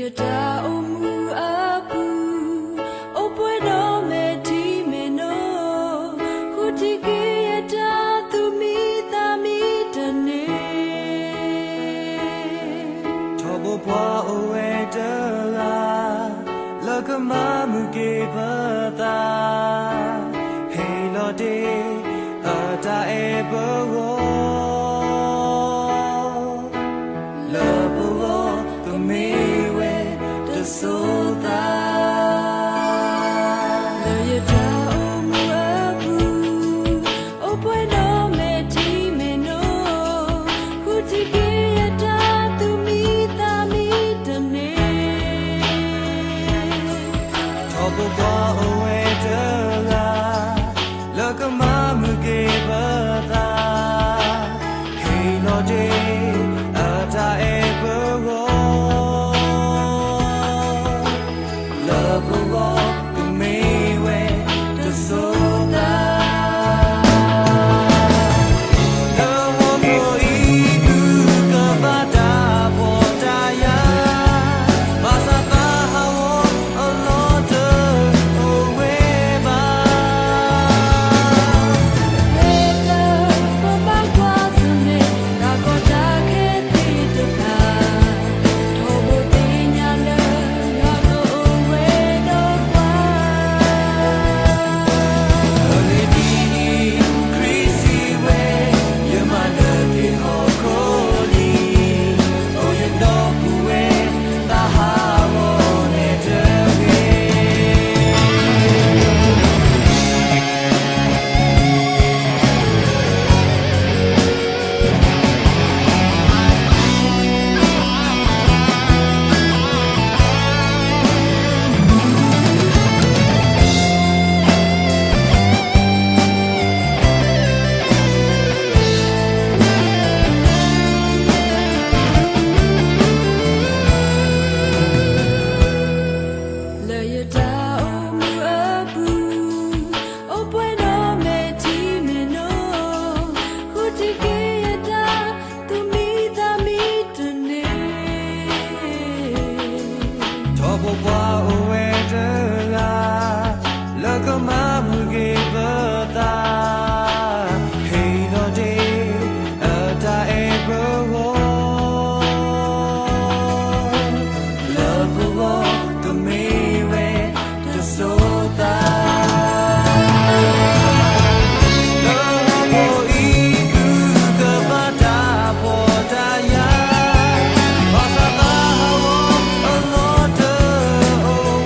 တၢ်အိၣ်မူအပူၤ, အိၣ်ပှဲၤဒီးမဲာ်ထံမဲာ်နိ, ဃုထံၣ်က့ၤယတၢ် သူၣ်မံသးမံတန့ၢ်. ထီဘိပှၤအိၣ်ဝဲတဂၤ, လၢကမၤမုာ်က့ၤပသး, ဟ့ၣ်လီၤတ့ၢ်အတၢ်အဲၣ်ပဂီၢ်, လၢပဂီၢ်ကမ့ၢ်ဝဲတစိၤသး. လၢယတၢ်အိၣ်မူအပူၤ, အိၣ်ပှဲၤဒီးမဲာ်ထံမဲာ်နိ, ဃုထံၣ်က့ၤယတၢ် သူၣ်မံသးမံတန့ၢ်. ထီဘိပှၤအိၣ်ဝဲတဂၤ, လၢကမၤမုာ်က့ၤပသး, ဟ့ၣ်လီၤတ့ၢ်အတၢ်အဲၣ်ပဂီၢ်, လၢပဂီၢ်ကမ့ၢ်ဝဲတစိၤသး. လၢဟီၣ်ခိၣ်အံၤ သုကဘၣ်တၢ်ဖှီၣ်တၢ်ယာ်, ဘၣ်ဆၣ်သးဟးဂီၤအလီၢ်တအိၣ်ဝဲဘၣ်. ဟဲလၢပဘၣ်ကွၢ်ဆၢၣ်မဲာ် တၢ်ကီတၢ်ခဲသ့ၣ်တဖၣ်, ထီဘိသ့ၣ်ညါလၢယွၤကအိၣ်ဝဲဒီးပှၤ. အဂ့ၢ်ဒ်အံၤ, ခရံာ်စံးဝဲ, ယမၤနၢၤက့ၤဟီၣ်ခိၣ်လံ, အိၣ်ယဒီပုၢ်ဝဲၢ် သးဟးဂီၤနဲတဂ့ၤ. လၢယတၢ်အိၣ်မူအပူၤ, အိၣ်ပှဲၤဒီးမဲာ်ထံမဲာ်နိ, ဃုထံၣ်က့ၤယတၢ် သူၣ်မံသးမံတန့ၢ်. ထီဘိပှၤအိၣ်ဝဲတဂၤ, လၢကမၤမုာ်က့ၤပသး, ဟ့ၣ်လီၤတ့ၢ်အတၢ်အဲၣ်ပဂီၢ်, လၢပဂီၢ်ကမ့ၢ်ဝဲတစိၤသး. လၢဟီၣ်ခိၣ်အံၤ သုကဘၣ်တၢ်ဖှီၣ်တၢ်ယာ်, ဘၣ်ဆၣ်သးဟးဂီၤအလီၢ်တအိၣ်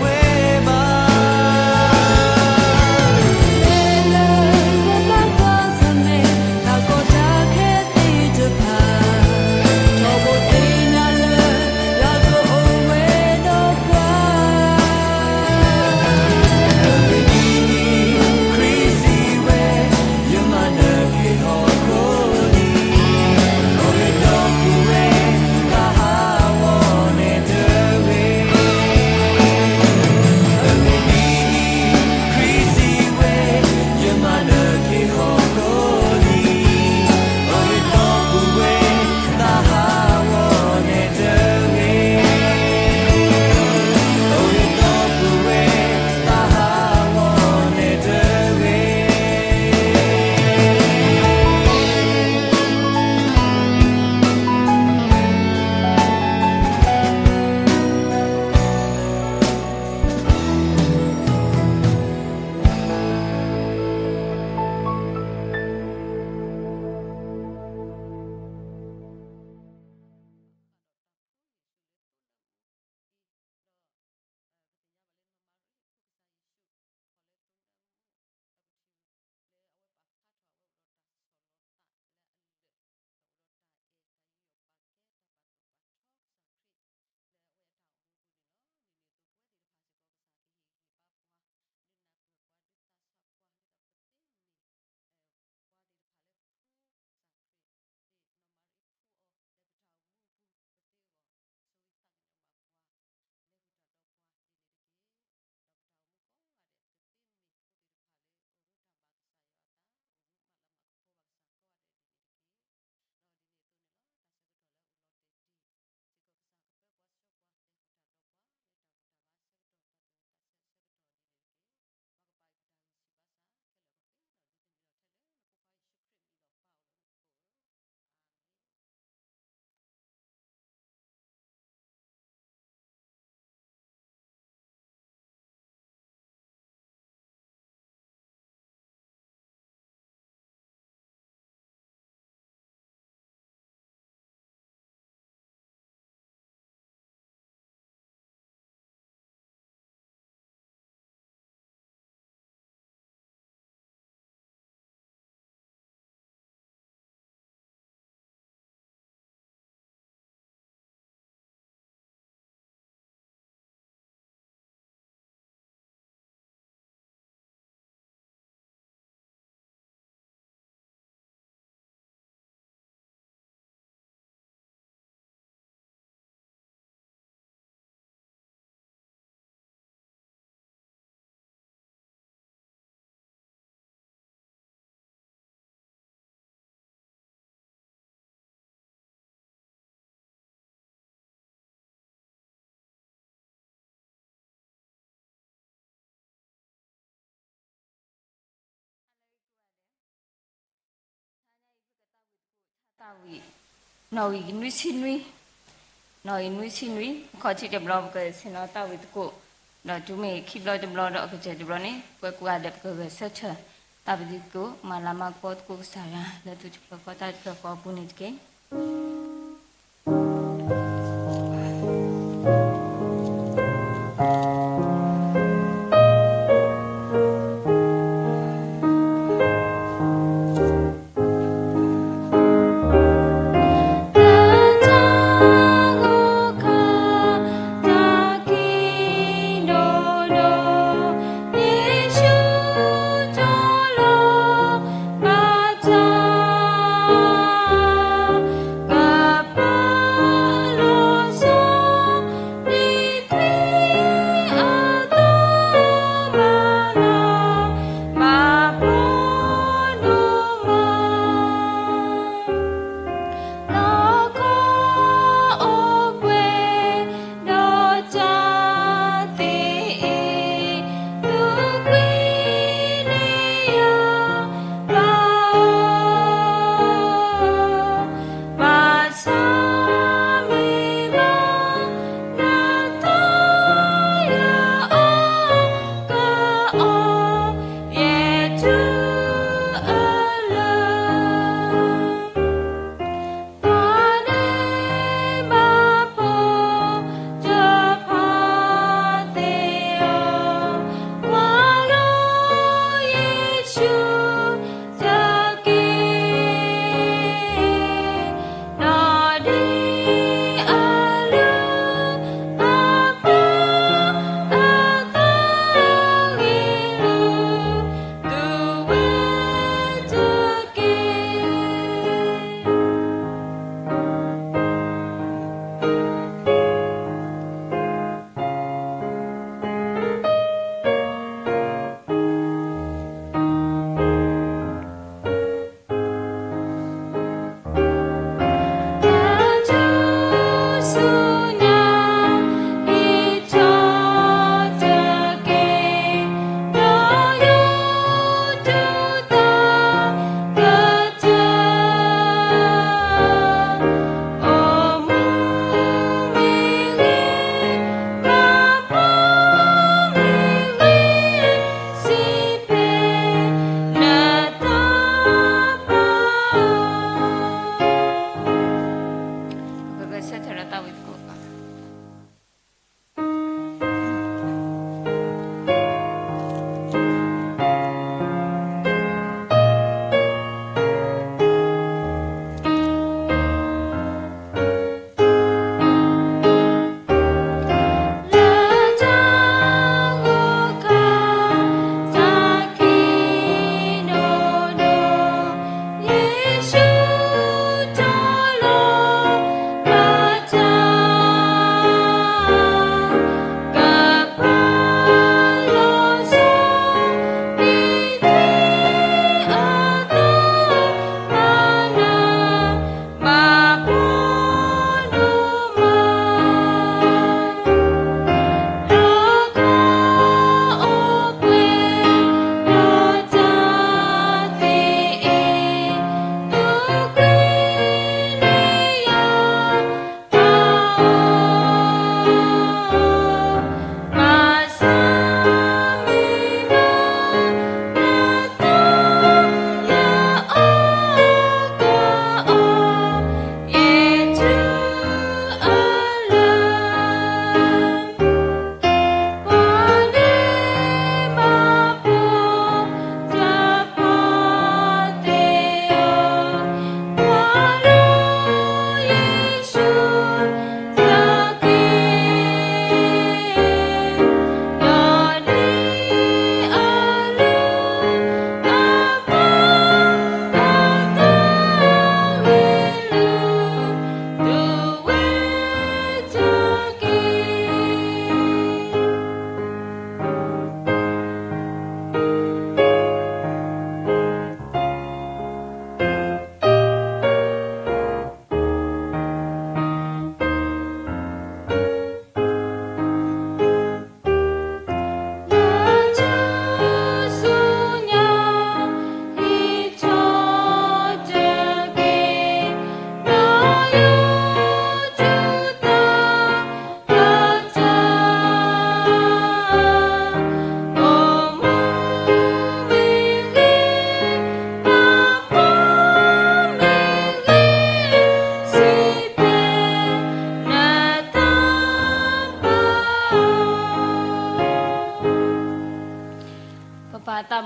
တၢ်ဝံၤ နီၣ်ဂံၢ်နွံဆံနွံ, နီၣ်ဂံၢ်နွံဆံနွံ အခီၣ်ထံးတဘျီ ပကဆ့ၣ်နီၤတၢ်ဝံၤသကိး, ဒီးတုၤမ့ၢ်ခံဘျီတဘျီဒီးအကစၢၢ်တဘျီန့ၣ် ပှၤကိးဂၤဒဲးပကဂဲၤဆၢထၢၣ် တၢ်ပတံၤသကိး မၤလၤမၤကပီၤသကိးကစၢ်ယွၤ လၢသုတဖျၢၣ်ဃီတၢ်တဖျၢၣ်ဃီအပူၤန့ၣ်တက့ၢ်.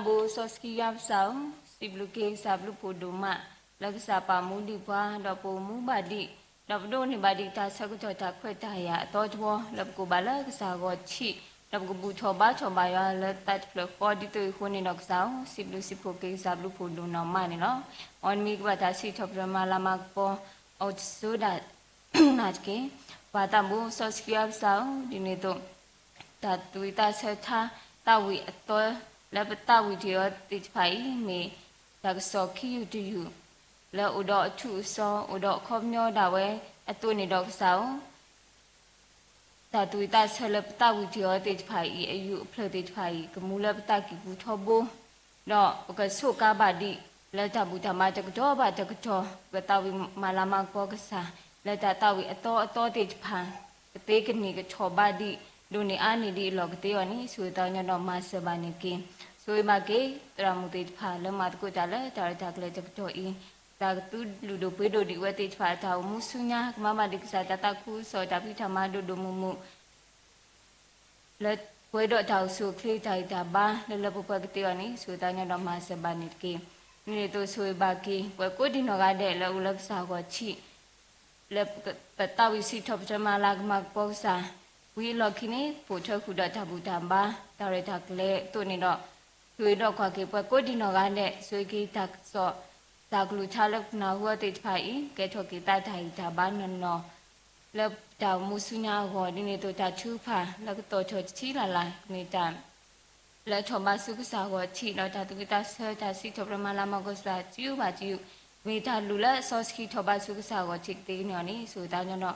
ဘိစီဆှံယွၤပကစၢ်ဧၢ, စံးဘျုးက့ၤကစၢ်ဘျုးဖှိၣ်ဒိၣ်မး လၢကစၢ်ပာ်မူဒံးပှၤ ဒီးပအိၣ်မူဘၣ်ဒံး, ဒီးပဒိးန့ၢ်ဘၣ်ဒံးတၢ်ဆၢကတီၢ်တၢ်ခွဲးတၢ်ယာ်အသီတဝီ လၢပကအိၣ်ဘၣ်လၢကစၢ်ဂီၤထံး, ဒီးပကဘူၣ်ထီၣ်ဘါထီၣ်ဘၣ်ယွၤလၢတၢ်တဖျၢၣ်ဃီဒ်သိးအံၤအဃိန့ၣ်ဒီးကစၢ်ဧၢ, စံးဘျုးစံးဖှိၣ်က့ၤကစၢ်ဘျုးဖှိၣ်ဒိၣ်နီၢ်မးန့ၣ်လီၤ. မ်နမံၤကဘၣ်တၢ်စံးထီၣ်ပတြၢၤမၤလၤမၤကပီၤ အိၣ်တစိၤဒၣ် နာ်တက့ၢ်. ပှၤသးဘိစီဆှံယွၤပကစၢ်ဧၢ, ဒ်န့ၣ်အသိး တၢ်သူၣ်ဝံၣ်သးဆၢထါ သးဝံၣ်အသီ လၢပသးဝံၣ်တ့ၢ်အီၤသ့ၣ်တဖၣ်အံၤ မ့ၢ်တၢ်ကစီၣ်ခံယူၢ်တယူၢ် လၢအိၣ်ဒီးအထူးအစီၤ အိၣ်ဒီးအခီပညီဒၣ်ဝဲအသိးန့ၣ်ဒီးကစၢ်ဧၢ တၢ်သူၣ်ဝံၣ်သးဆၢလၢပသးဝံၣ်တ့ၢ်အီၤသ့ၣ်တဖၣ်အံၤ အယူၢ်အဖျၢၣ်သ့ၣ်တဖၣ်အံၤ ကမူလၢပသးကံၢ်ပူၤထီဘိ ဒီးပကဆိးကါဘၣ်ဒံး လၢတၢ်ဘူၣ်တၢ်ဘါတကတီၢ်ဘၣ်တကတီၢ် ပသးဝံၣ်မၤလၤမၤကပီၤကစၢ် လၢတၢ်သးဝံၣ်အသီအသီသ့ၣ်တဖၣ် ကသ့ကန့ၢ်ကထီၣ်ဘၣ်ဒံး ဒိၣ်န့ၢ်အါန့ၢ်ဒံးအလီၢ်ကသ့အီၤန့ၣ် ဆိၣ်ဂ့ၤသးကညီၤဒီးမၤစၢၤဘၣ်န့ၣ်တက့ၢ်. ဆိၣ်ဂ့ၤဘၣ်က့ၤ သရၣ်မုၣ်သ့ၣ်တဖၣ် လၢမၤသကိးတၢ်လၢတၢ်ရဲၣ်တၢ်ကျဲၤတကတီၢ်အံၤ တၢ်ကသူလုၢ်ဒိၣ်ပှ့ၤဒိၣ်ဒံးဝဲသ့ၣ်တဖၣ် တၢ်အိၣ်မူဆူညါ ကမၤဘၣ်ဒံးကစၢ်တၢ်သးခုကစီၣ် တၢ်ဖံးတၢ်မၤဒိၣ်ဒိၣ်မုၢ်မုၢ် လၢပှဲၤဒီးတၢ်အိၣ်ဆူၣ်အိၣ်ချ့တၢ်ဂံၢ်တၢ်ဘါ လၢလၢပှဲၤပှဲၤကသ့အီၤန့ၣ် ဆိၣ်ဂ့ၤသးကညီၤဒီးမၤစၢၤဘၣ်န့ၣ်တက့ၢ်. ဒ်န့ၣ်အသိးဆိၣ်ဂ့ၤဘၣ်က့ၤ ပှၤကိးဒံးနီၢ်ဂၤဒဲး လၢအိၣ်လၢကစၢ်ဂီၤထံး လၢပသးဝံၣ်စံးထီၣ်ပတြၢၤမၤလၤကပီၤကစၢ် ဝံၤအလီၢ်ခံန့ၣ် ပိာ်ထွဲဃုာ်ဒီးတၢ်ဘူၣ်တၢ်ဘါ တၢ်ရဲၣ်တၢ်ကျဲၤအသိးန့ၣ်ဒီး ဆိၣ်ဂ့ၤဒီးကွၢ်က့ၤပှၤကိးဒံးနီၢ်ဂၤဒဲး ဆိၣ်ဂ့ၤက့ၤတၢ်ကစီၣ် တၢ်ကလုၢ်ကထါလၢပနၢ်ဟူအီၤသ့ၣ်တဖၣ်အံၤ ကဲထီၣ်က့ၤသးတၢ်ဂံၢ်တၢ်ဘါနီၢ်နီၢ် လၢတၢ်အိၣ်မူဆူညါအဂီၢ် ဒ်န့ၣ်အသိးတၢ်ထုကဖၣ်လၢကသီၣ်ထီၣ်တထံၣ်လၢ်လၢ် မ့ၢ်တၢ် လၢထီၣ်ဘးဆူကစၢ်ဂီၤထံး ဒီးတၢ်သူၣ်ဝံၣ်သးဆၢ တၢ်စံးထီၣ်ပတြၢၤမၤလၤမၤကပီၤကစၢ် တယုၢ်ဘၣ်တယုၢ် မ့ၢ်တၢ်လုၢ်လၢစီဆှံထီၣ်ဘးဆူကစၢ်ဂီၤထံးကသ့န့ၣ်အီၤန့ၣ် ဆိၣ်ဂ့ၤသးကညီၤဒီး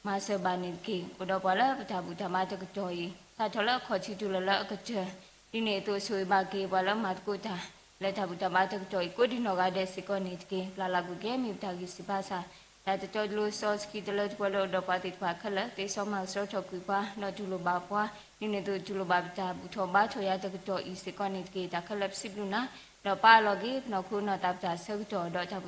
မၤစၢၤဘၣ်န့ၣ်တက့ၢ်. အိၣ်ဒီးပှၤလၢပတၢ်ဘူၣ်တၢ်ဘါတကတီၢ်အံၤ စးထီၣ်လၢအခီၣ်ထံးတုၤလီၤလၢအကတၢၢ် ဒ်န့ၣ်အသိးဆိၣ်ဂ့ၤဘၣ်က့ၤပှၤလၢမၤသကိးတၢ် လၢတၢ်ဘူၣ်တၢ်ဘါတကတီၢ်အံၤ ကိးဒံးနီၢ်ဂၤဒဲးစ့ၢ်ကီးန့ၣ်တက့ၢ်. ပျၢ်လၢ်ကွံာ်က့ၤ မ့ၢ်ပတၢ်ဂံၢ်စၢ်ဘါစၢ် တၢ်တတီတလိၤစီဆှံတလၢတပှဲၤလၢအိၣ်ဒီးပှၤသ့ၣ်တဖၣ်ခဲလၢာ် သ့စီမၤကဆှီထီၣ်ကွံာ်ပှၤ ဒီးတူၢ်လိာ်ဘၣ်ပှၤ ဒ်န့ၣ်အသိးတူၢ်လိာ်ဘၣ်ပတၢ်ဘူၣ်ထီၣ်ဘါထီၣ်ယၤတကတီၢ်အံၤစ့ၢ်ကီးန့ၣ်တက့ၢ်. တၢ်ခဲလၢာ်ပစံးဘျုးနၤ ဒီးပာ်အလီၤက့ၤ ပနီၢ်ခိနီၢ်သးပတၢ်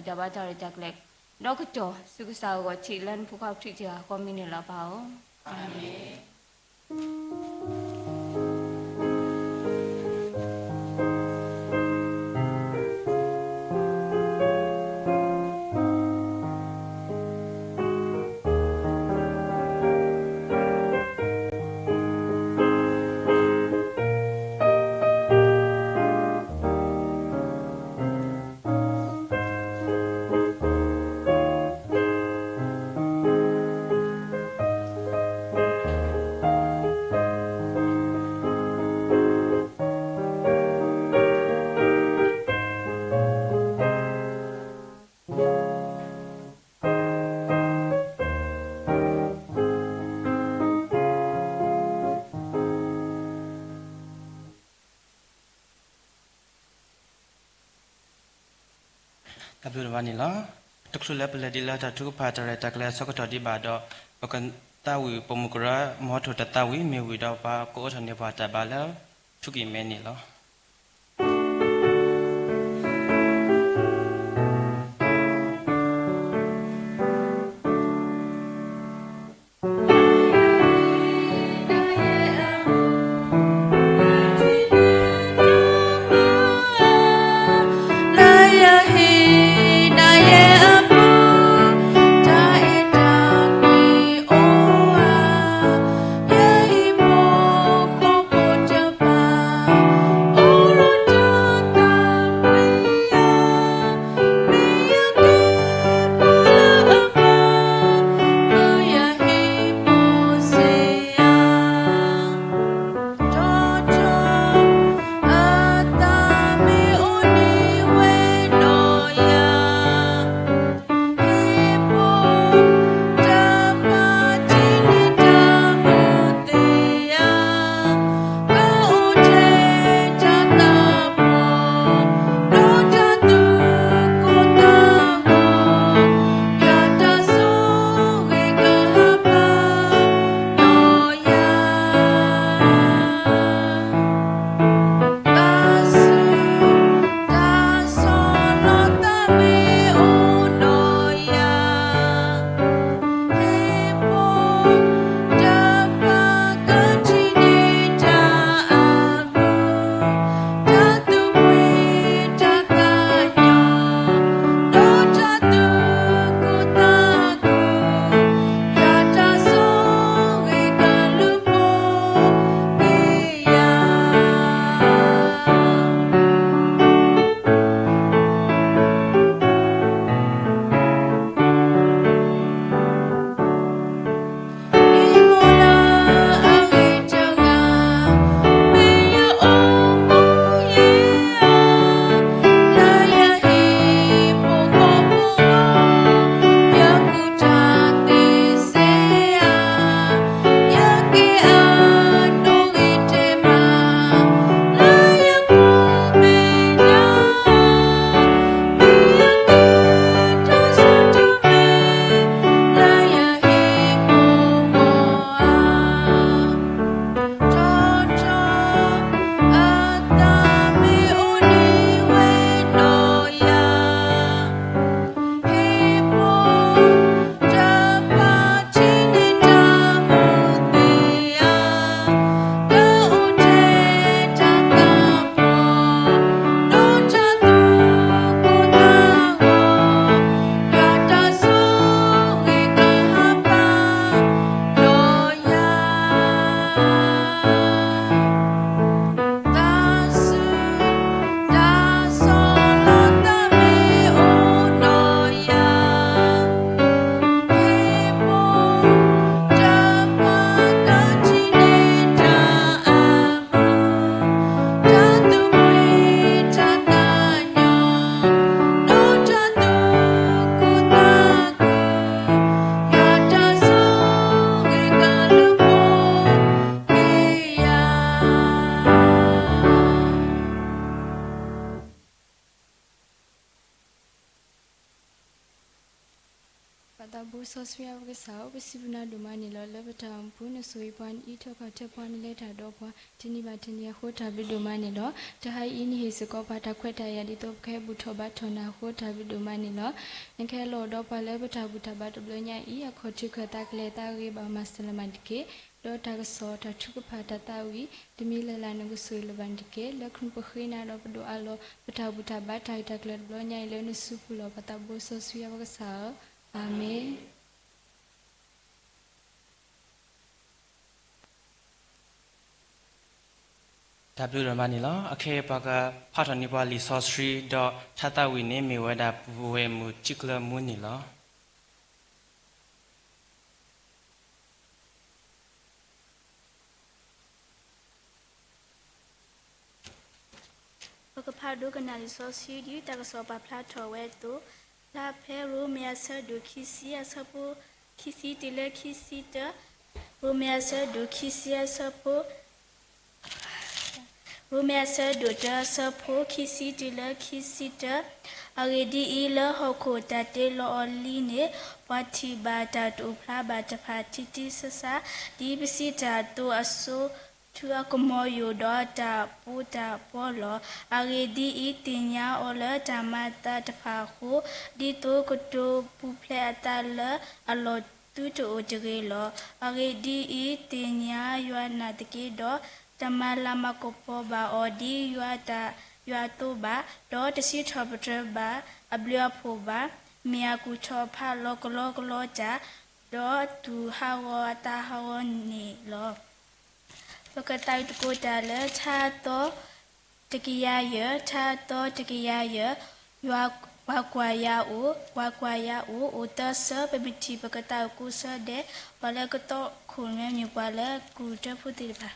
ဆၢကတီၢ် ဒီးတၢ်ဘူၣ်တၢ်ဘါတၢ်ရဲၣ်တၢ်ကျဲၤ ဒီးကတီၢ်ဆူကစၢ်ဂီၤထံးလၢနဖိခွါပထံၣ်တဂၤဃီမံၤန့ၣ်လီၤပၢ်ဧၢ. တၢ်ဘျုးဒိၣ်မးန့ၣ်လီၤ. တချုးလၢပလဲၤဒ်လၢတၢ်ထုကဖၣ်တၢ်ရဲၣ်တၢ်ကျဲၤအဆၢကတီၢ်ဒံးဘၣ်ဒီး ပကသးဝံၣ်ပိာ်မုၣ်ကရၢ မီထိၣ်တၢ်သးဝံၣ် မ့ၢ်ဝံၤဒီးပှၤကအိးထီၣ်န့ၢ်ပှၤတၢ်ဘါလၢ ထူကံၢ်မဲန့ၣ်လီၤ. စီဆှံယွၤပကစၢ်ဧၢ, ပစံးဘျုးနၤဒိၣ်မးန့ၣ်လီၤ. လၢပတၢ်အိၣ်မူပူၤ နဆိၣ်ဂ့ၤပှၤ နအံးထွဲကွၢ်ထွဲပှၤ နလဲၤတၢ်ဒီးပှၤ တနံၤဘၣ်တနံၤအဃိ တၢ်ဘျုးဒိၣ်မးန့ၣ်လီၤ. တဟါအံၤ နဟ့ၣ်စ့ၢ်ကီးပှၤတၢ်ခွဲးတၢ်ယာ် ဒ်သိးပကဟဲဘူၣ်ထီၣ်ဘါထီၣ်နၤအဃိ တၢ်ဘျုးဒိၣ်မးန့ၣ်လီၤ. နကဟဲလီၤဒီးပှၤလၢပတၢ်ဘူၣ်တၢ်ဘါတဘျီညါအံၤ အခီၣ်ထံးခၢၣ်သးကလဲၤသးဂ့ၤဘၣ်မၤစၢၤလၢမၤတက့ၢ်. ဒီးတၢ်ကစီၣ်တၢ်ထုကဖၣ်တၢ်သးဝံၣ် တမံၤလၢ်လၢ် နကဆိၣ်ဂ့ၤလၢၤဘၣ်တက့ၢ်. လၢခရံာ်ပဃ့နၤဒီးပဒိၣ်အါလီၤ ပတၢ်ဘူၣ်တၢ်ဘါတၢ်ဂ့ၢ်တၢ်ကျိၤတဘျီညါအံၤ လၢနစုပူၤလီၤ. ပသးဘိစီဆှံယွၤပကစၢ်ဧၢ, အၤမ့ၣ်. တၢ်ဘျုးဒိၣ်မးန့ၣ်လီၤ. အခဲအံၤ ပှၤကဖးထီၣ်န့ၢ်ပှၤလံာ်စီဆှံဒီးထါသးဝံၣ်န့ၣ် မ့ၢ်ဝဲဒၣ်ပဝဲၢ်မုၢ်ထံကျၢၢ်မူန့ၣ်လီၤ. ပကဖးဒိကနၣ်လံာ်စီဆှံ ဒ်တၢ်ကစီၣ်ပာ်ဖျါထီၣ်ဝဲအသိး, ဖျါဖဲရိမ့ၤအဆၢဒိၣ်ခံဆံအဆၢဖိ ခံဆံတုၤလၢခံဆံတၢ, ရိမ့ၤအဆၢဒိၣ်ခံဆံအဆၢဖိ ရိမ့ၤအဆၢဒိၣ်တၢအဆၢဖိ ခံဆံတုၤလၢခံဆံတၢ, အဂ့ၢ်ဒ်အံၤ, လၢဟီၣ်ခိၣ်တၢ်တ့လီၤအီၤလံန့ၣ်, ပှၤထံၣ်ဘၣ်တၢ်တအိၣ်ဖျါဘၣ်တဖၣ် ထံထံဆးဆး, ဒ်ပစံးတၢ်အသိးအဆိ, ထုအကမီၤယိာ်ဒီးတၢ်ပီးတၢ်ပီလီၤ. အဂ့ၢ်ဒ်အံၤ, သ့ၣ်ညါအီၤလၢတၢ်မၤအသးတဖၣ်အဃိ, ဒ်သိးကတိၤပူၤဖျဲးအသးလၢအလီၢ်သုတအိၣ်တဂ့ၤလီၤ. အဂ့ၢ်ဒ်အံၤ, သ့ၣ်ညါယွၤနာ်သက့ဒီး, တမၤလၤမၤကပီၤဘၣ်အီၤဒ်ယွၤတၢ်ယွၤအသိးဘၣ်, ဒီးတစံးထီၣ်ပတြၢၤဘၣ်အဘျုးအဖှိၣ်ဘၣ်, မ့ၢ်အကူၣ်ထီၣ်ဖးလီၤကလီကလီတၢ်, ဒီးတူၢ်ဟးဂီၤအသးဟးဂီၤန့ၣ်လီၤ. ပကသးဝံၣ်သကိးတၢ်လၢထါသီတကယၤယဲၢ်, ထါသီတကယၤယဲၢ်, ယွၤကွၢ်ကွၢ်ယၤအိၣ်, ကွၢ်ကွၢ်ယၤအိၣ်, အိၣ်သၢဆၢ, ပမ့ၢ်ထံၣ်ပကသးအိၣ်ကိးဆၢဒဲး, ပှၤလၢကသီခိၣ်န့ၣ်မ့ၢ်ပှၤလၢကူၣ်တၢဖိသ့ၣ်တဖၣ်.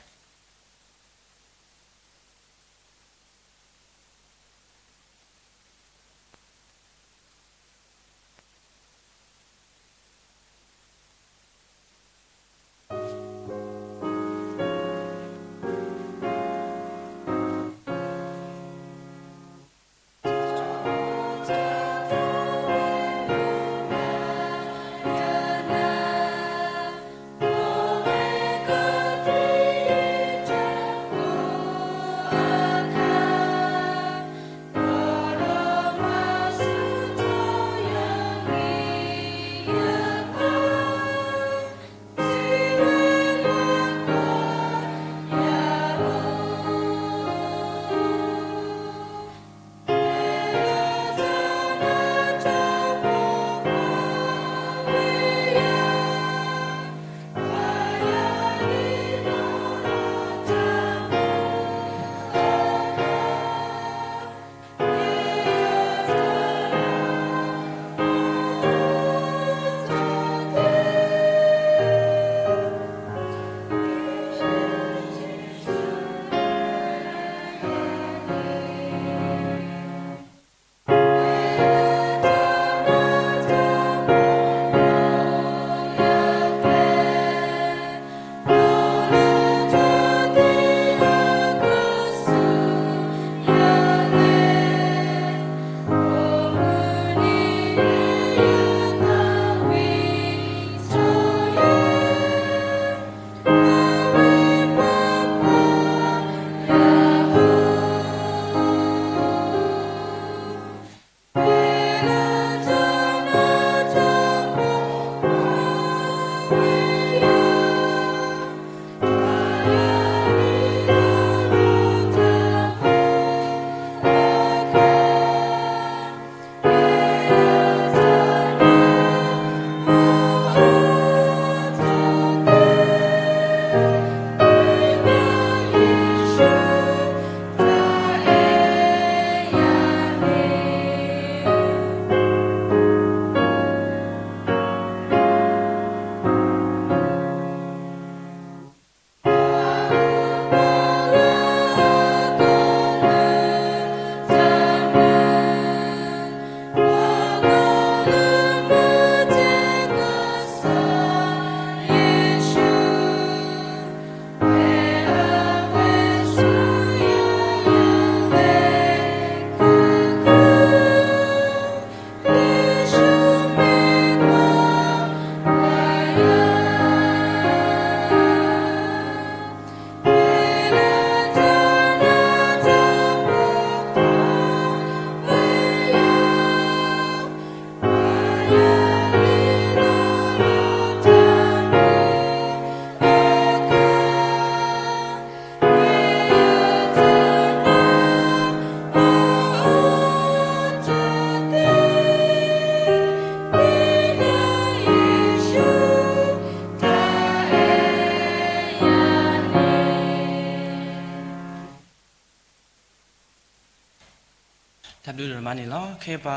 တၢ်ဘျုးဒိၣ်မးန့ၣ်လီၤ. ခဲအံၤပ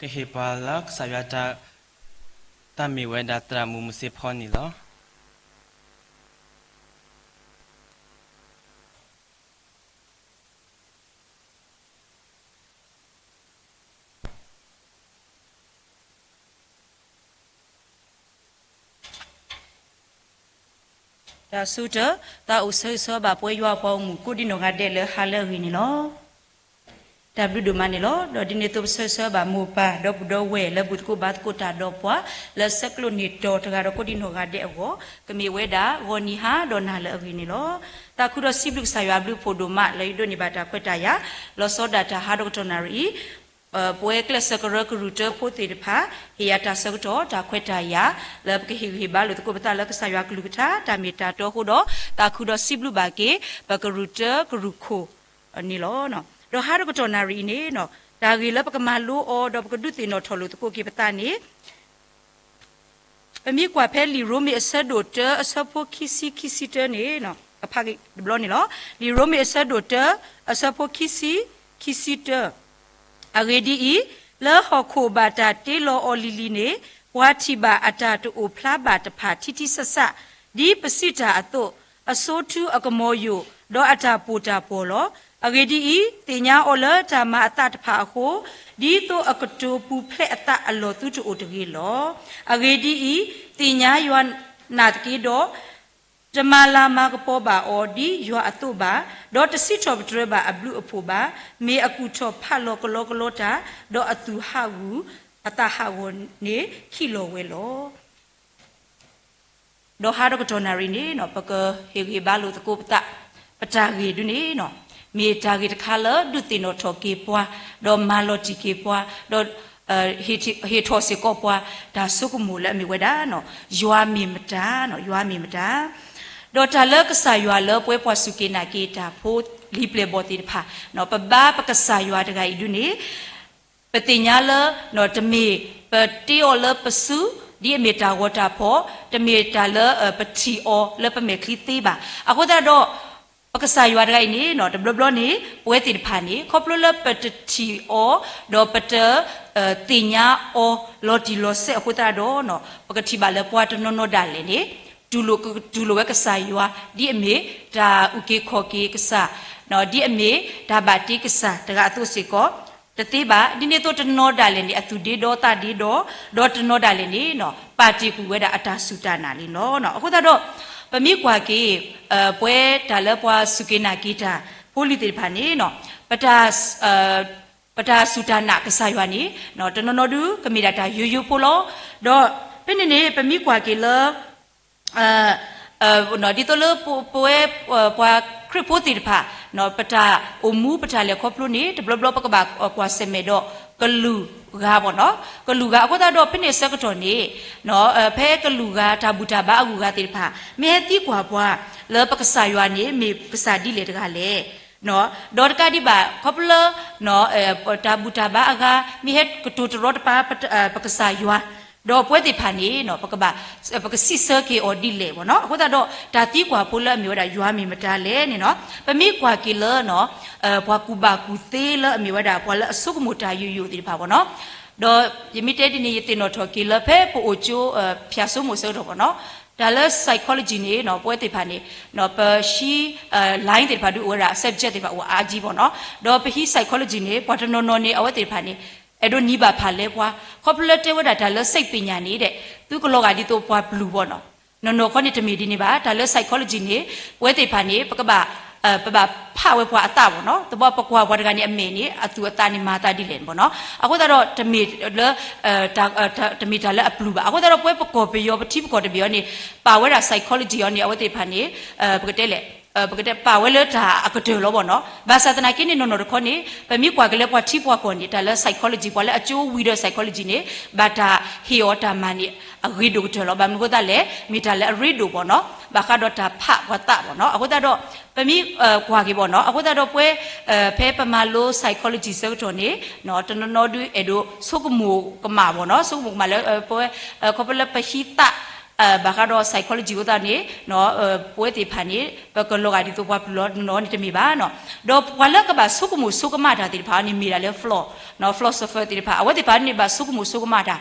ကဟ့ၣ်ပှၤလၢကစၢ်ယွၤတၢ် တၢ်မ့ၢ်ဝဲဒၣ်သရၣ်မုၣ်မုၢ်စ့ဖီန့ၣ်လီၤ. တၢ်ဆိကတၢၢ်, သးအိၣ်ဆၢဂ့ၤဆၢဝါဘၣ်ပှၤယွၤအပှၤဂီၢ်မုၢ်ကိးဒံနီၢ်ဂၤဒဲးလၢဟါလၢအဂ့ၤန့ၣ်လီၤ. တၢ်ဘျုးဒိၣ်မးန့ၣ်လီၤ. ဒီးဒ်န့ၣ်အသိးပဆၢဂ့ၤဆၢဝါဘၣ်မိၢ်ပၢ်ဒီပုၢ်ဒီဝဲၢ်လၢဘူၣ်သကိးဘါသကိးတၢ်ဒီးပှၤ လၢဆဲးကျိးန့ၢ်တီၤတဂၤဒီးကိးဒံနီၢ်ဂၤဒဲးအဂီၢ် ကမ့ၢ်ဝဲဒၣ်ဂီၤနံၤဟါဒီးနၤလၢအဂ့ၤန့ၣ်လီၤ. သးခုဒီးစံးဘျုးကစၢ်ယွၤအဘျုးအဖှိၣ်ဒိၣ်မးလၢယဒိးန့ၢ်ဘၣ်တၢ်ခွဲးတၢ်ယာ် လီၤဆီဒၣ်တၢ်ဟါဒီကတီၢ်နၣ်ရံၣ်အံၤ ပဝဲကျဲးစၢးကရၢကရုၢ်တၢဖိသ့ၣ်တဖၣ် ဟ့ၣ်ယၤတၢ်ဆၢကတီၢ်တၢ်ခွဲးတၢ်ယာ် လၢပကဟ့ၣ်ဂံၢ်ဟ့ၣ်ဘါလိာ်သကိးပသးလၢကစၢ်ယွၤကလုၢ်ကထါတၢ်မ့ၢ်တၢ်တီအဃိဒီး သးခုဒီးစံးဘျုးဘၣ်က့ၤ ပကရူၢ်တၢကရူၢ်ခိၣ်န့ၣ်လီၤ. ဒီးဟါဒီကတီၢ်နၣ်ရံၣ်အံၤန့ၣ် တၢ်ဂ့ၢ်လၢပကမၤလိအီၤဒီးပကဒုးသ့ၣ်နီၣ်ထီၣ်လိာ်သကိးက့ၤပသးန့ၣ် ပမ့ၢ်ကွၢ်ဖဲလံာ်ရိမ့ၤအဆၢဒိၣ်တၢအဆၢဖိခံဆံခံဆံတၢန့ၣ် ကဖးက့ၤတဘျီန့ၣ်လီၤ. လံာ်ရိမ့ၤအဆၢဒိၣ်တၢအဆၢဖိခံဆံ ခံဆံတၢ အဂ့ၢ်ဒ်အံၤ, လၢဟီၣ်ခိၣ်ဘၣ်တၢ်တ့လီၤအီၤလံၤလံၤန့ၣ် ပှၤထံၣ်ဘၣ်အတၢ်တအိၣ်ဖျါဘၣ်တဖၣ်ထံထံဆးဆး, ဒ်ပစံးတၢ်အသိး, အဆိထူအကမီၤယိာ်, ဒီးအတၢ်ပိာ်တၢ်ပီၢ်လီၤ. အဂ့ၢ်ဒ်အံၤ, သ့ၣ်ညါအီၤလၢတၢ်မၤအသးတဖၣ်အဃိ, ဒ်သိးအကတိၤပူၤဖျဲးအသးအလီၢ်သုတအိၣ်တဂ့ၤလီၤ. အဂ့ၢ်ဒ်အံၤ, သ့ၣ်ညါယွၤနာ်သက့ဒီး, တမၤလၤမၤကပီၤဘၣ်အီၤဒ်ယွၤအသိးဘၣ်, ဒီးတစံးထီၣ်ပတြၢၤဘၣ်အဘျုးအဖှိၣ်ဘၣ်, မ့ၢ်အကူၣ်ထီၣ်ဖးလီၤကလီကလီတၢ်, ဒီးအသူၣ်ဟးဂူာ်အသးဟးဂီၤန့ၣ်ခံးလီၤဝဲလီၤ. ဒီးဟါဒီကတီၢ်နၣ်ရံၣ်န့ၣ် ပကဟ့ၣ်ဂံၢ်ဘါလိာ်သကိးပသး, ပတၢ်ဂ့ၢ်ဒုန့ၣ် မ့ၢ်တၢ်ဂ့ၢ်တခါလၢဒုးသ့ၣ်နီၣ်ထီၣ်က့ၤပှၤ, ဒီးမၤလီၤတံၢ်က့ၤပှၤ, ဒီး ဟ့ၣ်ထီၣ်စ့ၢ်ကီးပှၤ တၢ်ဆိကမိၣ်လၢအမ့ၢ်ဝဲဒၣ် ယွၤမ့ၢ်မတၤ, ယွၤမ့ၢ်မတၤ ဒီးတၢ်လၢကစၢ်ယွၤလၢပဝဲပှၤစူၢ်က့ၤနာ်က့ၤတၢ်ဖိလံၤပျဲၢ်ဘီၣ်သ့ၣ်တဖၣ်, ပဘါပကစၢ်ယွၤတဂၤအံၤဒုန့ၣ် ပသ့ၣ်ညါလၢ တမ့ၢ်ပတ့အီၤလၢပစု ဒ်အမ့ၢ်တၢ်ဂီၤတၢ်ဖီၣ်, တမ့ၢ်တၢ်လၢပထံၣ်အီၤလၢပမဲာ်ချံသ့ဘၣ်. အဃိသတးဒီး ပကစၢ်ယွၤတဂၤအံၤန့ၣ် တဘျီဘျီန့ၣ် ပဝဲသ့ၣ်တဖၣ်န့ၣ် ခီဖျိလၢပတထံၣ်အီၤ ဒီးပတသ့ၣ်ညါအီၤလီၤတံၢ်လီၤဆဲးအဃိသတးဒီး ပကထံၣ်ဘၣ်လၢပှၤတနီၤနီၤဒၣ်လဲာ်န့ၣ် တူၢ်လိာ်ဝဲကစၢ်ယွၤ ဒ်အမ့ၢ်တၢ်အုၣ်က့ၤခီၣ်က့ၤကစၢ်, ဒ်အမ့ၢ်တၢ်ဘၣ်တ့ကစၢ်တဂၤအသိးစ့ၢ်ကီး တသ့ဘၣ်. ဒ်န့ၣ်အသိးတနီၤဒၣ်လဲာ်န့ၣ် အသူၣ်ဒ့ဒီသးဒ့ဒီ, ဒီးတနီၤဒၣ်လဲာ်န့ၣ် ပာ်တ့ၢ်ကွံာ်ဝဲဒၣ်အတၢ်စူၢ်တၢ်နာ်လံလီၤ. အဃိသတးဒီး ပမ့ၢ်ကွၢ်က့ၤ ပဝဲတၢ်လၢပှၤစူၢ်က့ၤနာ်က့ၤတၢ်ဖိလံၤသ့ၣ်တဖၣ်န့ၣ် ပတၢ် ပတၢ်စူၢ်တၢ်နာ်ကစၢ်ယွၤန့ၣ် တနီၤနီၤဒုကမ့ၢ်ဒၣ်တၢ်ယိယိဖိလီၤ. ဒီးဖဲန့ၣ်န့ၣ် ပမ့ၢ်ကွၢ်က့ၤလၢ ဒ်သိးလၢပဝဲ ပှၤခရံာ်ဖိသ့ၣ်တဖၣ် ပတၢ်အိၣ်မူပတၢ်လဲၤခီဖျိန့ၣ် တဘျီဘျီပကဘၣ်ကွၢ်ဆၢၣ်မဲာ်ဒီး ကလုာ်ဂၤဘၣ်နီၤ, ကလုာ်ဂၤအဃိသတးဒီး ဖဲန့ၣ်အဆၢကတီၢ်န့ၣ် ဖဲကလုာ်ဂၤတၢ်ဘူၣ်တၢ်ဘါအဂုၤအဂၤသ့ၣ်တဖၣ် မ့ၢ်ဟဲသံကွၢ်ပှၤ လၢပကစၢ်ယွၤန့ၣ် မ့ၢ်ကစၢ်ဒ်လဲၣ်တဂၤလဲၣ် ဒီးတကးဒံးဘၣ် ခီဖျိလၢ တၢ်ဘူၣ်တၢ်ဘါအဂၤ မ့ၢ်ဟဲကတိၤတရီတပါ ပကစၢ်ယွၤ, ဒီးပဝဲသ့ၣ်တဖၣ်န့ၣ် ပကဘၣ် ပကစံးဆၢက့ၤအီၤဒ်လဲၣ်ဘၣ်နီၤ. အဃိသတးဒီး တၢ်သံကွၢ်ဖိလၢအမ့ၢ်ဝဲဒၣ်ယွၤမ့ၢ်မတၤလဲၣ်န့ၣ်နီၤ ပမ့ၢ်ကွၢ်က့ၤလၢ ပှၤကူၣ်ဘၣ်ကူၣ်သ့လၢအမ့ၢ်ဝဲဒၣ် ပှၤလၢအဆိကမိၣ်တၢ်ယိယိသ့ၣ်တဖၣ်ဘၣ်နီၤ ဒီးယမ့ၢ်တဲဒ်န့ၣ် ယသ့ၣ်နီၣ်ထီၣ်က့ၤလၢဖဲပအိၣ်ကၠိ ဖၠၣ်စိမိၣ်အဆၢကတီၢ်ဘၣ်နီၤ, တၢ်လၢ psychology န့ၣ် ပဝဲသ့ၣ်တဖၣ်န့ၣ် ပဟံး line သ့ၣ်တဖၣ်ဒုးအိၣ်ဝဲဒၣ် subject သ့ၣ်တဖၣ်အိၣ်အါကံဘၣ်နီၤ, ဒီးပဟံး psychology န့ၣ် ပှၤတနီၤနီၤန့ၣ် အဝဲသ့ၣ်တဖၣ်န့ၣ် အဲၣ်ဒိးနံၤဘၣ်ဖၣ်လဲပှၤ, ခီဖျိလၢတဲဝဲဒၣ်တၢ်လၢ စိတ်ပညာ န့ၣ်ဒီး သုကလီၤဂာ်ဒ်သိးပှၤပျုၢ်ဘၣ်နီၤ, နီၢ်နီၢ်ခီန့ၣ်တမ့ၢ်ဒ်န့ၣ်ဘၣ်, တၢ်လၢ psychology န့ၣ် ပဝဲသ့ၣ်တဖၣ်န့ၣ် ပကဘၣ် ပဘၣ်ဖးဝဲပှၤအသးဘၣ်နီၤ, သဘီပကွၢ်ပှၤတဂၤန့ၣ်အမဲာ်န့ၣ် အသူၣ်အသးန့ၣ်မၤအသးဒ်လဲၣ်ဘၣ်နီၤ, အဃိသတးဒီးတမ့ၢ်လၢ တမ့ၢ်တၢ်လၢအပျုၢ်ဘၣ်, အဃိသတးဒီးပဝဲပကီၢ်ပယီၤ ပထံပကီၢ်တဘ့ၣ်အံၤန့ၣ် ပာ်ဝဲဒၣ် psychology အံၤန့ၣ် အဝဲသ့ၣ်တဖၣ်န့ၣ် ပကတဲလဲၣ် ပကတဲပာ်ဝဲလၢတၢ်အကတၢၢ်လီၤဘၣ်နီၤ, ဘၣ်ဆၣ်သနာ်က့န့ၣ် နီၢ်နီၢ်တခီန့ၣ် ပမ့ၢ်ကွၢ်က့ၤလၢပှၤထံပှၤကီၢ်န့ၣ် တၢ်လၢ psychology ပှၤလၢအကၠိဝံၤဒီး psychology န့ၣ် ဘၣ်တၢ်ဟ့ၣ်အီၤတၢ်မၤန့ၣ် အဂ့ၤဒိၣ်ကတၢၢ်လီၤ, ဘၣ်မနုၤအဃိသတးလဲၣ်, မ့ၢ်တၢ်လၢအရ့ဒိၣ်ဘၣ်နီၤ, ဘၣ်ဃးဒီးတၢ်ဖးပှၤသးဘၣ်နီၤ, အဃိသတးဒီး ပမ့ၢ်ကွၢ်က့ၤဘၣ်နီၤ, အဃိသတးဒီးပဝဲ ဖဲပမၤလိ psychology ဆၢကတီၢ်န့ၣ် တနီၤနီၤဒုးအဲၣ်ဒိးဆိကမိၣ်ကမၣ်ဘၣ်နီၤ, ဆိကမိၣ်ကမၣ်လၢ ပဝဲ ခီဖျိလၢပဟံးသး ဘၣ်ဃးဒီး psychology အဃိသတးန့ၣ် ပဝဲသ့ၣ်တဖၣ်န့ၣ် ပကလီၤဂာ်ဒ်သိးပှၤပျုၢ်လီၤနီၤန့ၣ်တမ့ၢ်ဘၣ်နီၤ. ဒီးပှၤလၢကဘၣ်ဆိကမိၣ်ဆိကမးတၢ်သ့ၣ်တဖၣ်န့ၣ်မ့ၢ်ဒၣ်လၢ philo, philosopher သ့ၣ်တဖၣ် အဝဲသ့ၣ်တဖၣ်န့ၣ်ဘၣ်ဆိကမိၣ်ဆိကမးတၢ်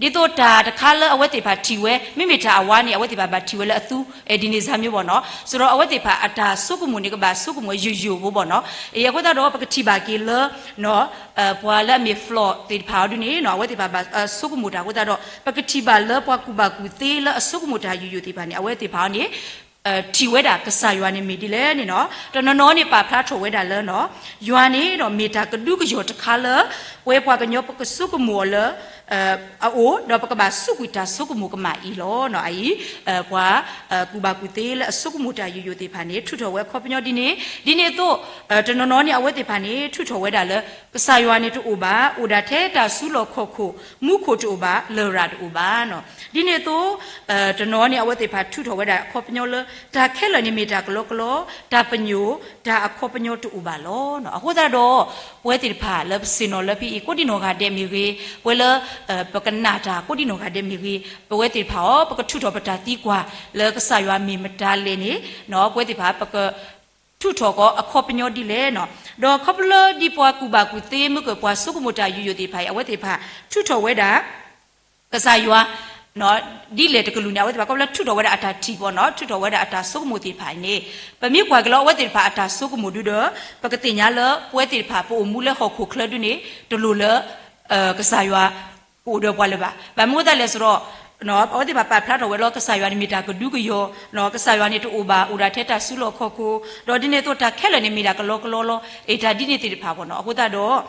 ဒ်သိးတၢ်တခါလၢအဝဲသ့ၣ်တဖၣ်ထံၣ်ဝဲ မ့မ့ၢ်တၢ်အဝါန့ၣ် အဝဲသ့ၣ်တဖၣ်ဘၣ်ထံၣ်ဝဲလၢအသူ ဒ်န့ၣ်စ့ၢ်မ့ၢ်ဘၣ်နီၤ. ဆိုတော့အဝဲသ့ၣ်တဖၣ်အတၢ်ဆိကမိၣ်န့ၣ် ကဘၣ်ဆိကမိၣ်ယိာ်ယိာ်ဖိဘၣ်နီၤ. အဃိသတးဒီး ပကထံၣ်ဘၣ်က့ၤလၢ ပှၤလၢအမ့ၢ် philo သ့ၣ်တဖၣ်အီၤဒ်န့ၣ်နီၤ အဝဲသ့ၣ်တဖၣ်ဘၣ်ဆိကမိၣ်တၢ်အဃိသတးဒီး ပကထံၣ်ဘၣ်လၢပှၤကူၣ်ဘၣ်ကူၣ်သ့လၢအဆိကမိၣ်တၢ်ယိာ်ယိာ်သ့ၣ်တဖၣ်န့ၣ် အဝဲသ့ၣ်တဖၣ်အီၤန့ၣ် ထံၣ်ဝဲဒၣ်ကစၢ်ယွၤန့ၣ်မ့ၢ်ဒ်လဲၣ်န့ၣ်နီၤ. တနီၤနီၤန့ၣ်ပာ်ဖျါထီၣ်ဝဲဒၣ်လၢနီၤ ယွၤန့ၣ်ဒီးမ့ၢ်တၢ်ကဒုကယီၤတခါလၢ ပဝဲပှၤကညီပကဆိကမိၣ်အီၤလၢ အအိၣ် ဒီးပကဘၣ်စူးကွံာ်တၢ်ဆိကမိၣ်ကမၣ်အံၤလီၤ. အအံၤ ပှၤကူၣ်ဘၣ်ကူၣ်သ့လၢအဆိကမိၣ်တၢ်ယိာ်ယိာ်သ့ၣ်တဖၣ်န့ၣ် ထုးထီၣ်ဝဲအခီပညီဒ်န့ၣ် ဒ်န့ၣ်အသိး တနီၤနီၤန့ၣ် အဝဲသ့ၣ်တဖၣ်န့ၣ် ထုးထီၣ်ဝဲဒၣ်လၢ ကစၢ်ယွၤန့ၣ်တအိၣ်ဘၣ်, အိၣ်ဒၣ်ထဲတၢ်စုလီၢ်ခီၣ်ခိၣ်, မူခိၣ်တအိၣ်ဘၣ်, လရာ်တအိၣ်ဘၣ်နီၤ. ဒ်န့ၣ်အသိး တနီၤန့ၣ် အဝဲသ့ၣ်တဖၣ်ထုးထီၣ်ဝဲဒၣ်အခီပညီလၢ တၢ်ခဲလၢာ်န့ၣ်မ့ၢ်တၢ်ကလီကလီ, တၢ်ပညိၣ်, တၢ်အခီပညီတအိၣ်ဘၣ်လီၤ. အဃိသတးဒီး ပဝဲသ့ၣ်တဖၣ်လၢပဆ့ၣ်နီၤလၢဖဲအံၤ ကိးဒံနီၢ်ဂၤဒဲးမ့ၢ်ဂ့ၤ, ပဝဲလၢ ပကနၣ်တၢ်ကိးဒံနီၢ်ဂၤဒဲးမ့ၢ်ဂ့ၤ, ပဝဲသ့ၣ်တဖၣ်အီၤ ပကထုးထီၣ်ပတၢ်သံကွၢ်လၢကစၢ်ယွၤမ့ၢ်မတၤလဲၣ်န့ၣ် ပဝဲသ့ၣ်တဖၣ် ပကထုးထီၣ်ကီးအခီပညီဒ်လဲၣ်နီၤ. ဒီးခီဖျိလၢဒ်ပှၤကူၣ်ဘၣ်ကူၣ်သ့မ့ၢ်ဂ့ၤ ပှၤဆိကမိၣ်တၢ်ယိာ်ယိာ်သ့ၣ်တဖၣ်အံၤ အဝဲသ့ၣ်တဖၣ်ထုးထီၣ်ဝဲဒၣ် ကစၢ်ယွၤ ဒ်လဲၣ်တကလုာ်န့ၣ် အဝဲသ့ၣ်တဖၣ်ခီဖျိလၢထုးထီၣ်ဝဲဒၣ်အတၢ်ထံၣ်ဘၣ်နီၤ ထုးထီၣ်ဝဲဒၣ်အတၢ်ဆိကမိၣ်သ့ၣ်တဖၣ်အံၤန့ၣ် ပမ့ၢ်ကွၢ်က့ၤလၢအဝဲသ့ၣ်တဖၣ်အတၢ်ဆိကမိၣ်ဒုဒီး ပကသ့ၣ်ညါလၢပဝဲသ့ၣ်တဖၣ်ပအိၣ်မူလၢဟီၣ်ခိၣ်ချၢဒုန့ၣ် တလိၣ်လၢ ကစၢ်ယွၤ ကအိၣ်ဒီးပှၤလၢၤဘၣ်. ဘၣ်မနုၤအဃိသတးလဲၣ်ဆိုတော့ အဝဲသ့ၣ်တဖၣ်ပာ်ဖျါထီၣ်ဝဲလၢကစၢ်ယွၤန့ၣ်မ့ၢ်တၢ်ကဒုကယီၤ, ကစၢ်ယွၤန့ၣ်တအိၣ်ဘၣ်, အိၣ်ဒၣ်ထဲတၢ်စုလီၢ်ခီၣ်ခိၣ်, ဒီးဒ်န့ၣ်အသိးတၢ်ခဲလၢာ်န့ၣ်မ့ၢ်ဒၣ်ကလီကလီလီၤ, အတၢ်ဒ်န့ၣ်သ့ၣ်တဖၣ်ဘၣ်နီၤ. အဃိသတးဒီး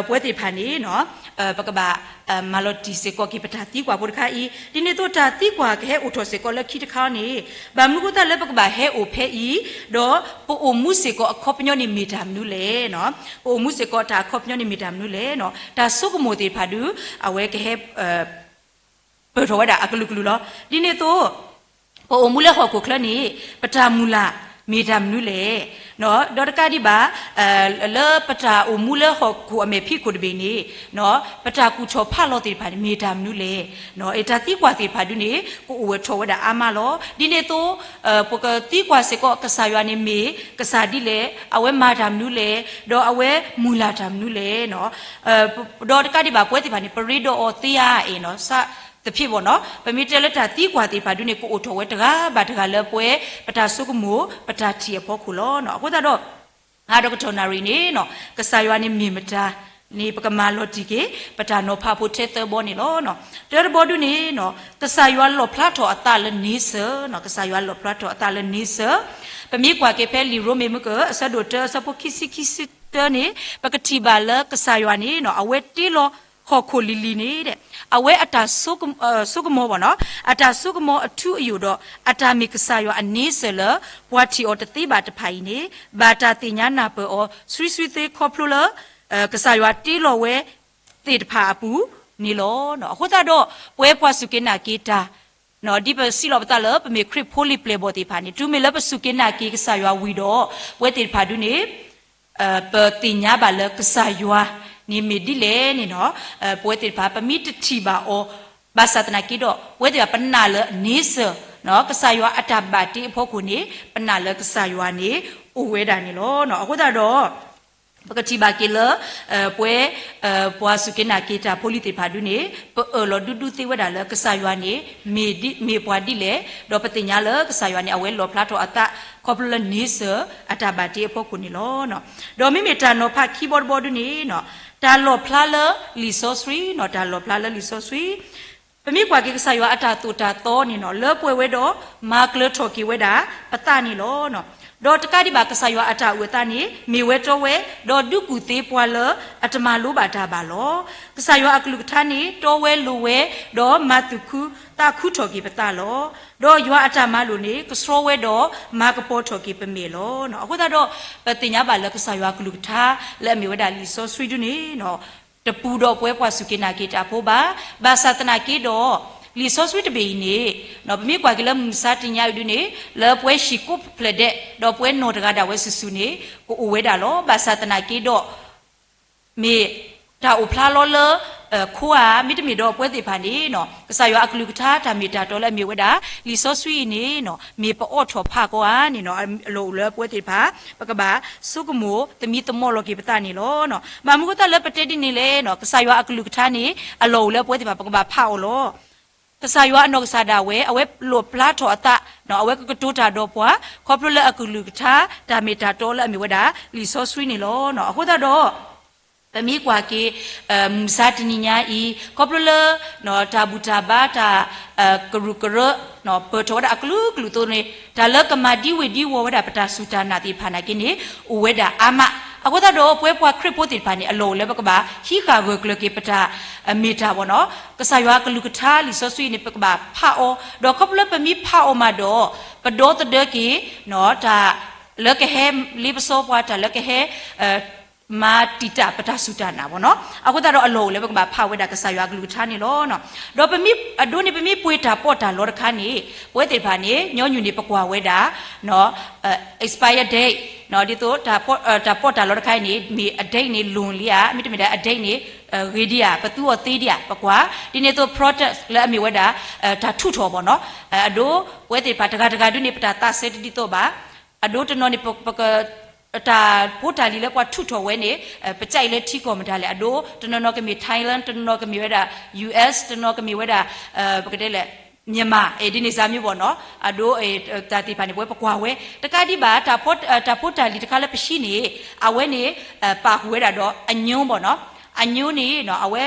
ပဝဲသ့ၣ်တဖၣ်န့ၣ် ပကဘၣ် မၤလီၤတံၢ်စ့ၢ်ကီးက့ၤပတၢ်သံကွၢ်ဖိတခါအံၤ, ဒ်န့ၣ်အသိးတၢ်သံကွၢ်ကဟဲအိၣ်ထီၣ်စ့ၢ်ကီးလၢခံတခါန့ၣ် ဘၣ်မနုၤအဃိသတးလၢပကဘၣ်ဟဲအိၣ်ဖဲအံၤ, ဒီးပအိၣ်မူစ့ၢ်ကီးအခီပညီန့ၣ်မ့ၢ်တၢ်မနုၤလဲၣ်နီၤ. ပအိၣ်မူစ့ၢ်ကီးတၢ်အခီပညီန့ၣ်မ့ၢ်တၢ်မနုၤလဲၣ်နီၤ. တၢ်ဆိကမိၣ်သ့ၣ်တဖၣ်ဒု အဝဲကဟဲ ပၢၢ်ထီၣ်ဝဲဒၣ်အကလုာ်ကလုာ်လီၤ. ဒ်န့ၣ်အသိး ပအိၣ်မူလၢဟီၣ်ခိၣ်ချၢန့ၣ် ပတၢ်မုၢ်လၢ်မ့ၢ်တၢ်မနုၤလဲၣ်, ဒီးတကးဒံးဘၣ် လၢပတၢ်အိၣ်မူလၢဟီၣ်ခိၣ်အမဲာ်ဖံးခိၣ်တဘ့ၣ်န့ၣ် ပတၢ်ကူၣ်ထီၣ်ဖးလီၤသ့ၣ်တဖၣ်န့ၣ် မ့ၢ်တၢ်မနုၤလဲၣ်. တၢ်သံကွၢ်သ့ၣ်တဖၣ်ဒုန့ၣ် ကအိၣ်ဝဲထီၣ်ဝဲဒၣ်အါမးလီၤ. ဒ်န့ၣ်အသိး ပကသံကွၢ်စ့ၢ်ကီးကစၢ်ယွၤန့ၣ်မ့ၢ်ကစၢ်ဒ်လဲၣ်, အဝဲမၤတၢ်မနုၤလဲၣ်, ဒီးအဝဲမုၢ်လၢ်တၢ်မနုၤလဲၣ် ဒီးတကးဒံးဘၣ်ပဝဲသ့ၣ်တဖၣ်န့ၣ် ပရ့ဒီးအီၤသ့ဧါအံၤနီၤ, စသဖြင့်ဘၣ်နီၤ, ပမ့ၢ်တဲလၢတၢ်သံကွၢ်သ့ၣ်တဖၣ်ဒုန့ၣ် ကအိၣ်ထီၣ်ဝဲတဂၤဘၣ်တဂၤလၢပဝဲ ပတၢ်ဆိကမိၣ် ပတၢ်ထံၣ်အဖီခိၣ်လီၤ. အဃိသတးဒီး ဟါဒီကတီၢ်နၣ်ရံၣ်န့ၣ် ကစၢ်ယွၤန့ၣ်မ့ၢ်မတၤန့ၣ် ပကမၤလီၤတံၢ်က့ၤ ပတၢ်နီၤဖးဖိထဲသၢဘီန့ၣ်လီၤ. တၢတဘီဒုန့ၣ် ကစၢ်ယွၤလီၣ်ဖျါထီၣ်အသးလၢန့ဆၢၣ်, ကစၢ်ယွၤလီၣ်ဖျါထီၣ်အသးလၢန့ဆၢၣ်, ပမ့ၢ်ကွၢ်က့ၤဖဲလံာ်ရိမ့ၤမုၢ်က အဆၢဒိၣ်တၢ အဆၢဖိခံဆံခံဆံတၢန့ၣ် ပကထံၣ်ဘၣ်လၢကစၢ်ယွၤန့ၣ် အဝဲတ့လီၤဟီၣ်ခိၣ်လံၤလံၤန့ၣ် အဝဲအတၢ်ဆိကမိၣ်ဘၣ်နီၤ, အတၢ်ဆိကမိၣ်အထူအယိာ်ဒီး အတၢ်မ့ၢ်ကစၢ်ယွၤအန့ဆၢၣ်လၢ ပှၤထံၣ်အီၤတသ့ဘၣ်တဖၣ်အံၤန့ၣ် ဘၣ်တၢ်သ့ၣ်ညါနၢ်ပၢၢ်အီၤ စွံစွံသ့ခီဖျိလၢ ကစၢ်ယွၤတ့လီၤဝဲသ့ၣ်တဖၣ်အပူၤန့ၣ်လီၤ. အဃိသတးဒီး ပဝဲပှၤစူၢ်က့ၤနာ်က့ၤတၢ် ဒ်ပစံးလီၤပသးလၢ ပမ့ၢ်ခရံာ်ဖိလံၤပျဲၢ်ဘီၣ်သ့ၣ်တဖၣ်န့ၣ် တုၤမ့ၢ်လၢပစူၢ်က့ၤနာ်က့ၤကစၢ်ယွၤဝံၤဒီး ပဝဲသ့ၣ်တဖၣ်ဒုန့ၣ် ပသ့ၣ်ညါဘၣ်လၢကစၢ်ယွၤန့ၣ်မ့ၢ်ဒ်လဲၣ်န့ၣ်နီၤ, ပဝဲသ့ၣ်တဖၣ် ပမ့ၢ်တထံၣ်ဘၣ်အီၤ ဘၣ်ဆၣ်သနာ်က့ဒီး ပဝဲသ့ၣ်တဖၣ်ပနာ်လၢအန့ဆၢၣ် ကစၢ်ယွၤအတၢ်ဘၣ်တ့အဖီခိၣ်န့ၣ် ပနာ်လၢကစၢ်ယွၤန့ၣ် အိၣ်ဝဲဒၣ်န့ၣ်လီၤ. အဃိသတးဒီး ပကထံၣ်ဘၣ်က့ၤလၢ ပဝဲ ပှၤစူၢ်က့ၤနာ်က့ၤတၢ်ဖိလံၤသ့ၣ်တဖၣ်ဒုန့ၣ် ပအၢၣ်လီၤဒူဒူသ့ဝဲဒၣ်လၢကစၢ်ယွၤန့ၣ် မ့ၢ်ဒ်မ့ၢ်ပှၤဒ်လဲၣ်, ဒီးပသ့ၣ်ညါလၢကစၢ်ယွၤန့ၣ် အဝဲလီၣ်ဖျါထီၣ်အသး ခီဖျိလၢန့ဆၢၣ်အတၢ်ဘၣ်တ့အဖီခိၣ်န့ၣ်လီၤ. ဒီးမ့မ့ၢ်တၢ်နီၤဖးခံဘီတဘီဒုန့ၣ် တၢ်လီၣ်ဖျါလၢလံာ်စီဆှံနီၤ, တၢ်လီၣ်ဖျါလၢလံာ်စီဆှံ ပမ့ၢ်ကွၢ်က့ၤကစၢ်ယွၤအတၢ်သိၣ်တၢ်သီန့ၣ်နီၤ လၢပှဲၤဝဲဒီးမၤကျၢၤထီၣ်က့ၤဝဲဒၣ်ပသးန့ၣ်လီၤ. ဒီးတကးဒံးဘၣ် ကစၢ်ယွၤအတၢ်အုၣ်အသးန့ၣ် မ့ၢ်ဝဲတီဝဲ ဒီးဒုးကူၣ်သ့ပှၤလၢအတမၤလိဘၣ်တၢ်ဘၣ်လီၤ. ကစၢ်ယွၤအကလုၢ်ကထါန့ၣ် တီဝဲလိၤဝဲ ဒီးမၤသူၣ်ခုသးခုထီၣ်က့ၤပသးလီၤ. ဒီးယွၤအတၢ်မၤလိာ်န့ၣ် ကဆှီဝဲဒီးမၤကပီၤထီၣ်က့ၤပမဲာ်လီၤ. အဃိသတးဒီး ပသ့ၣ်ညါဘၣ်လၢကစၢ်ယွၤအကလုၢ်ကထါ လၢအမ့ၢ်ဝဲဒၣ်လံာ်စီဆှံဒုန့ၣ် တပူၤဒီးပဝဲပှၤစူၢ်က့ၤနာ်က့ၤတၢ်ဖိဘၣ်. ဘၣ်ဆၣ်သနာ်က့ဒီး လံာ်စီဆှံတဘ့ၣ်အံၤန့ၣ် ပမ့ၢ်ကွၢ်က့ၤလၢမုၢ်မဆါတနံၤအံၤဒုန့ၣ် လၢပဝဲဟံၣ်ကိးဖျၢၣ်ဒဲး ဒီးပဝဲနီၢ်တဂၤဒၣ်ဝဲစုာ်စုာ်န့ၣ် ကအိၣ်ဝဲဒၣ်လီၤ. ဘၣ်ဆၣ်သနာ်က့ဒီး မ့ၢ်တၢ်အိၣ်ဖျါလီၤလၢ ခိဧါ, မ့တမ့ၢ်ဒီးပဝဲသ့ၣ်တဖၣ်န့ၣ်နီၤ ကစၢ်ယွၤအကလုၢ်ကထါတၢ်မ့ၢ်တၢ်တီလၢအမ့ၢ်ဝဲဒၣ် လံာ်စီဆှံအံၤန့ၣ်နီၤ မ့ၢ်ပအိးထီၣ်ဖးကီဧါန့ၣ်နီၤ အလီၢ်အိၣ်လၢပဝဲသ့ၣ်တဖၣ် ပကဘၣ်ဆိကမိၣ်သမံသမိးလီၤက့ၤပသးန့ၣ်လီၤ. ဘၣ်မနုၤအဃိသတးလၢပတဲဒ်န့ၣ်လဲၣ်နီၤ ကစၢ်ယွၤအကလုၢ်ကထါန့ၣ် အလီၢ်အိၣ်လၢပဝဲသ့ၣ်တဖၣ် ပကဘၣ်ဖးအီၤလီၤ. ကစၢ်ယွၤအနီၢ်ကစၢ်ဒၣ်ဝဲ အဝဲလိၣ်ပျါထီၣ်အသး, အဝဲကကတိၤတၢ်ဒီးပှၤ ခီဖျိလၢအကလုၢ်ကထါ တၢ်မ့ၢ်တၢ်တီလၢအမ့ၢ်ဝဲဒၣ် လံာ်စီဆှံန့ၣ်လီၤ. အဃိသတးဒီး ပမ့ၢ်ကွၢ်က့ၤ မုၢ်ဆါတနံၤညါအံၤ ခီဖျိလၢ တၢ်ဘူၣ်တၢ်ဘါ တၢ်ကရူၢ်ကရၢ ပၢၢ်ထီၣ်ဝဲဒၣ်အကလုာ်ကလုာ်အသိးန့ၣ် တၢ်လၢကမၤဒံဝ့ၢ်ဒံဝီၤဝဲဒၣ်ပတၢ်စူၢ်တၢ်နာ်သ့ၣ်တဖၣ်နာ်က့န့ၣ် အိၣ်ဝဲဒၣ်အါမး. အဃိသတးဒီး ပဝဲပှၤခရံာ်ဖိသ့ၣ်တဖၣ်န့ၣ် အလီၢ်အိၣ်လၢပကဘၣ်ဟံးဃာ်ဂၢၢ်ကျၢၤက့ၤပတၢ်မ့ၢ်တၢ်ဘၣ်နီၤ ကစၢ်ယွၤအကလုၢ်ကထါလံာ်စီဆှံန့ၣ် ပကဘၣ်ဖးအီၤ, ဒီးခီဖျိလၢပမ့ၢ်ဖးအီၤမးဒီး ပဒီသဒၢက့ၤ တၢ်လၢကဟဲလ့ပစီပှၤ တၢ်လၢကဟဲ မၤတံာ်တာ်ပတၢ်စူၢ်တၢ်နာ်ဘၣ်နီၤ. အဃိသတးဒီး အလီၢ်အိၣ်လၢပကဘၣ်ဖးဝဲဒၣ်ကစၢ်ယွၤအကလုၢ်ကထါန့ၣ်လီၤ. ဒီးပမ့ၢ်အဒိန့ၣ် ပမ့ၢ်ပှ့ၤတၢ်ပီးတၢ်လီတခါန့ၣ် ပဝဲသ့ၣ်တဖၣ်န့ၣ် ညီနုၢ်န့ၣ် ပကွၢ်ဝဲဒၣ် expire date ဒ်သိး တၢ်ပီးတၢ်လီတခါအံၤန့ၣ် မ့ၢ်အ date န့ၣ် လွန်လံဧါ, မ့တမ့ၢ်ဒီး အ date န့ၣ် ဂ့ၤဒံဧါ, ပသူအီၤသ့ဒံဧါ ပကွၢ်. ဒ်န့ၣ်အသိး product လၢအမ့ၢ်ဝဲဒၣ် တၢ်ထူးထီၣ်ဘၣ်နီၤ. အဒိ ပဝဲသ့ၣ်တဖၣ်တဂၤတဂၤဒုန့ၣ် ပတၢ်သးစဲတဒ်သိးဘၣ်. အဒိတနီၤန့ၣ် ပ တၢ်ဖိတၢ်လံၤလၢပှၤထူးထီၣ်ဝဲန့ၣ် ပကၠဲးလၢထံကီၢ်မတၤလဲၣ်. အဒိ တနီၤနီၤကမ့ၢ် Thailand, တနီၤနီၤကမ့ၢ်ဝဲဒၣ် US, တနီၤကမ့ၢ်ဝဲဒၣ် ပကတဲလဲၣ် မြန်မာ ဒ်န့ၣ်စ့ၢ်မ့ၢ်ဘၣ်နီၤ. အဒိ တၢ်သ့ၣ်တဖၣ်န့ၣ် ပဝဲပကွၢ်ဝဲ တကးဒံးဘၣ် တၢ်ဖိတၢ်လံၤတခါလၢပဟံးန့ၣ် အဝဲန့ၣ် ပာ်ဃုာ်ဝဲဒၣ်ဒီး အညွှန်း ဘၣ်နီၤ. အညွှန်း န့ၣ် အဝဲ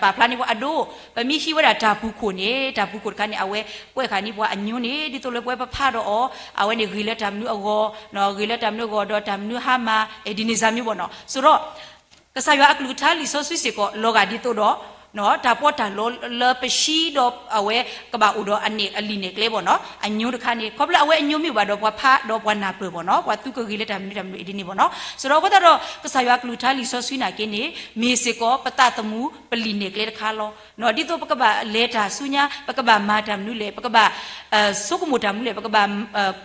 ပာ်ဖျါန့ၢ်ပှၤအဒိ ပမ့ၢ်ဟံးဝဲဒၣ်တၢ်ပူၤခိၣ်န့ၣ် တၢ်ပူၤခိၣ်တခါန့ၣ် အဝဲကွဲးဃာ်န့ၢ်ပှၤအညွှန်း န့ၣ် ဒ်သိးလၢပဝဲပဖးဒီးအီၤ အဝဲန့ၣ်ဂ့ၤလၢတၢ်မနုၤအဂီၢ်, ဂ့ၤလၢတၢ်မနုၤအဂီၢ် ဒီးတၢ်မနုၤဟါမၢ် ဒ်န့ၣ်စ့ၢ်မ့ၢ်ဘၣ်နီၤ. ဆိုတော့ ကစၢ်ယွၤအကလုၢ်ကထါလံာ်စီဆှံစ့ၢ်ကီး လီၤဂာ်ဒ်သိးဒီး တၢ်ပီးတၢ်လီလၢပဟံးဒီးအဝဲကဘၣ်အိၣ်ဒီးအန့ၣ်အလံာ်နဲၣ်ကျဲဘၣ်နီၤ. အညွှန်း တခါန့ၣ် ခီဖျိလၢအဝဲအညွှန်း မ့ၢ်ဘၣ်ဒီးပှၤဖးဒီးပှၤနၢ်ပၢၢ်ဘၣ်နီၤ, ပှၤသုးကဂ့ၤလၢတၢ်မနုၤတၢ်မနုၤဒ်န့ၣ်ဘၣ်နီၤ. ဆိုတော့ အဃိသတးဒီး ကစၢ်ယွၤအကလုၢ်ကထါလံာ်စီဆှံနာ်က့န့ၣ် မ့ၢ်စ့ၢ်ကီးပသးသမူပလံာ်နဲၣ်ကျဲတခါလီၤ. ဒ်သိးပကဘၣ်လဲၤတၢ်ဆူညါ ပကဘၣ်မၤတၢ်မနုၤလဲၣ်, ပကဘၣ် ဆိကမိၣ်တၢ်မနုၤလဲၣ်, ပကဘၣ်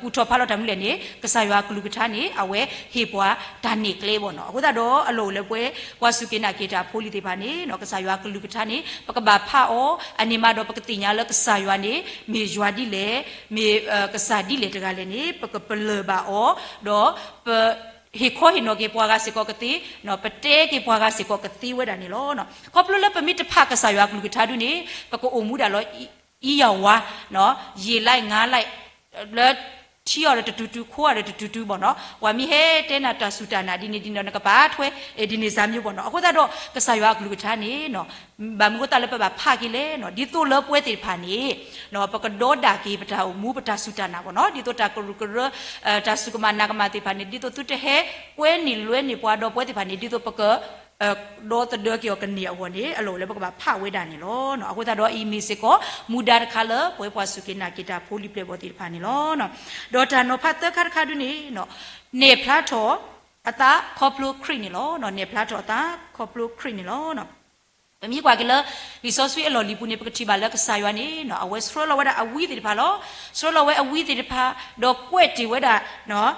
ကူၣ်ထီၣ်ဖးလီၤတၢ်မနုၤလဲၣ်န့ၣ် ကစၢ်ယွၤအကလုၢ်ကထါန့ၣ် အဝဲဟ့ၣ်ပှၤတၢ်နဲၣ်ကျဲဘၣ်နီၤ. အဃိသတးဒီး အလီၢ်အိၣ်လၢပဝဲ ပှၤစူၢ်က့ၤနာ်က့ၤတၢ်ဖိလံၤသ့ၣ်တဖၣ်န့ၣ် ကစၢ်ယွၤအကလုၢ်ကထါန့ၣ် ပကဘၣ်ဖးအီၤ, အန့ၣ်မးဒီးပကသ့ၣ်ညါလၢကစၢ်ယွၤန့ၣ် မ့ၢ်ယွၤဒ်လဲၣ်, မ့ၢ်ကစၢ်ဒ်လဲၣ်တဂၤလဲၣ်န့ၣ် ပကပလၢၢ်ဘၣ်အီၤ, ဒီးပ ဟ့ၣ်ခီဟ့ၣ်နီၤက့ၤပှၤဂၤစ့ၢ်ကီးကသ့, ပတဲက့ၤပှၤဂၤစ့ၢ်ကီးကသ့ဝဲဒၣ်န့ၣ်လီၤ. ခီဖျိလၢပမ့ၢ်တဖးကစၢ်ယွၤအကလုၢ်ကထါဒုန့ၣ် ပကအိၣ်မူဒၣ်လီၤ အံယၤဝါ, ယံာ်လိုက်ငါးလိုက်, လၢထံအီၤဒီးတတုၤတုၤ ခိအီၤဒီးတတုၤတုၤဘၣ်နီၤ, ပှၤမ့ၢ်ဟဲတဲနၤတၢ်စူၢ်တၢ်နာ်ဒ်န့ၣ်ဒ်န့ၣ် နကပာ်ထွဲ ဒ်န့ၣ်စ့ၢ်မ့ၢ်ဘၣ်နီၤ. အဃိသတးဒီး ကစၢ်ယွၤအကလုၢ်ကထါန့ၣ် ဘၣ်မနုၤအဃိသတးလၢပဘၣ်ဖးက့ၤလဲၣ်နီၤ, ဒ်သိးလၢပဝဲသ့ၣ်တဖၣ်န့ၣ် ပကဒီဒၣ်က့ၤပတၢ်အိၣ်မူ ပတၢ်စူၢ်တၢ်နာ်ဘၣ်နီၤ, ဒ်သိးတၢ်ကရူၢ်ကရၢ တၢ်စူၢ်ကမၣ်နာ်ကမၣ်သ့ၣ်တဖၣ်န့ၣ် ဒ်သိးသုတဟဲကွဲန့ၢ်လွဲန့ၢ်ပှၤဒီးပဝဲသ့ၣ်တဖၣ်န့ၣ် ဒ်သိးပက ဒီသဒၢက့ၤအီၤကန့ၢ်အဂီၢ်န့ၣ် အလီၢ်အိၣ်လၢပကဘၣ်ဖးဝဲဒၣ်န့ၣ်လီၤ. အဃိသတးဒီးအံၤမ့ၢ်စ့ၢ်ကီး မူဒါတခါလၢ ပဝဲပှၤစူၢ်က့ၤနာ်က့ၤတၢ်ဖိလံၤပျဲၢ်ဘီၣ်သ့ၣ်တဖၣ်န့ၣ်လီၤ. ဒီးတၢ်နီၤဖးသၢခါတခါဒုန့ၣ် နဲၣ်ဖျါထီၣ်အသးခီဖျိခရံာ်န့ၣ်လီၤ. နဲၣ်ဖျါထီၣ်အသးခီဖျိခရံာ်န့ၣ်လီၤ. ပမ့ၢ်ကွၢ်က့ၤလၢ လံာ်စီဆှံအလီၢ်လံၤပူၤန့ၣ် ပကထံၣ်ဘၣ်လၢကစၢ်ယွၤန့ၣ် အဝဲဆှၢလီၤဝဲဒၣ်အဝံသ့ၣ်တဖၣ်လီၤ. ဆှၢလီၤဝဲအဝံသ့ၣ်တဖၣ် ဒီးကွဲးတ့ၢ်ဝဲဒၣ် လံာ်,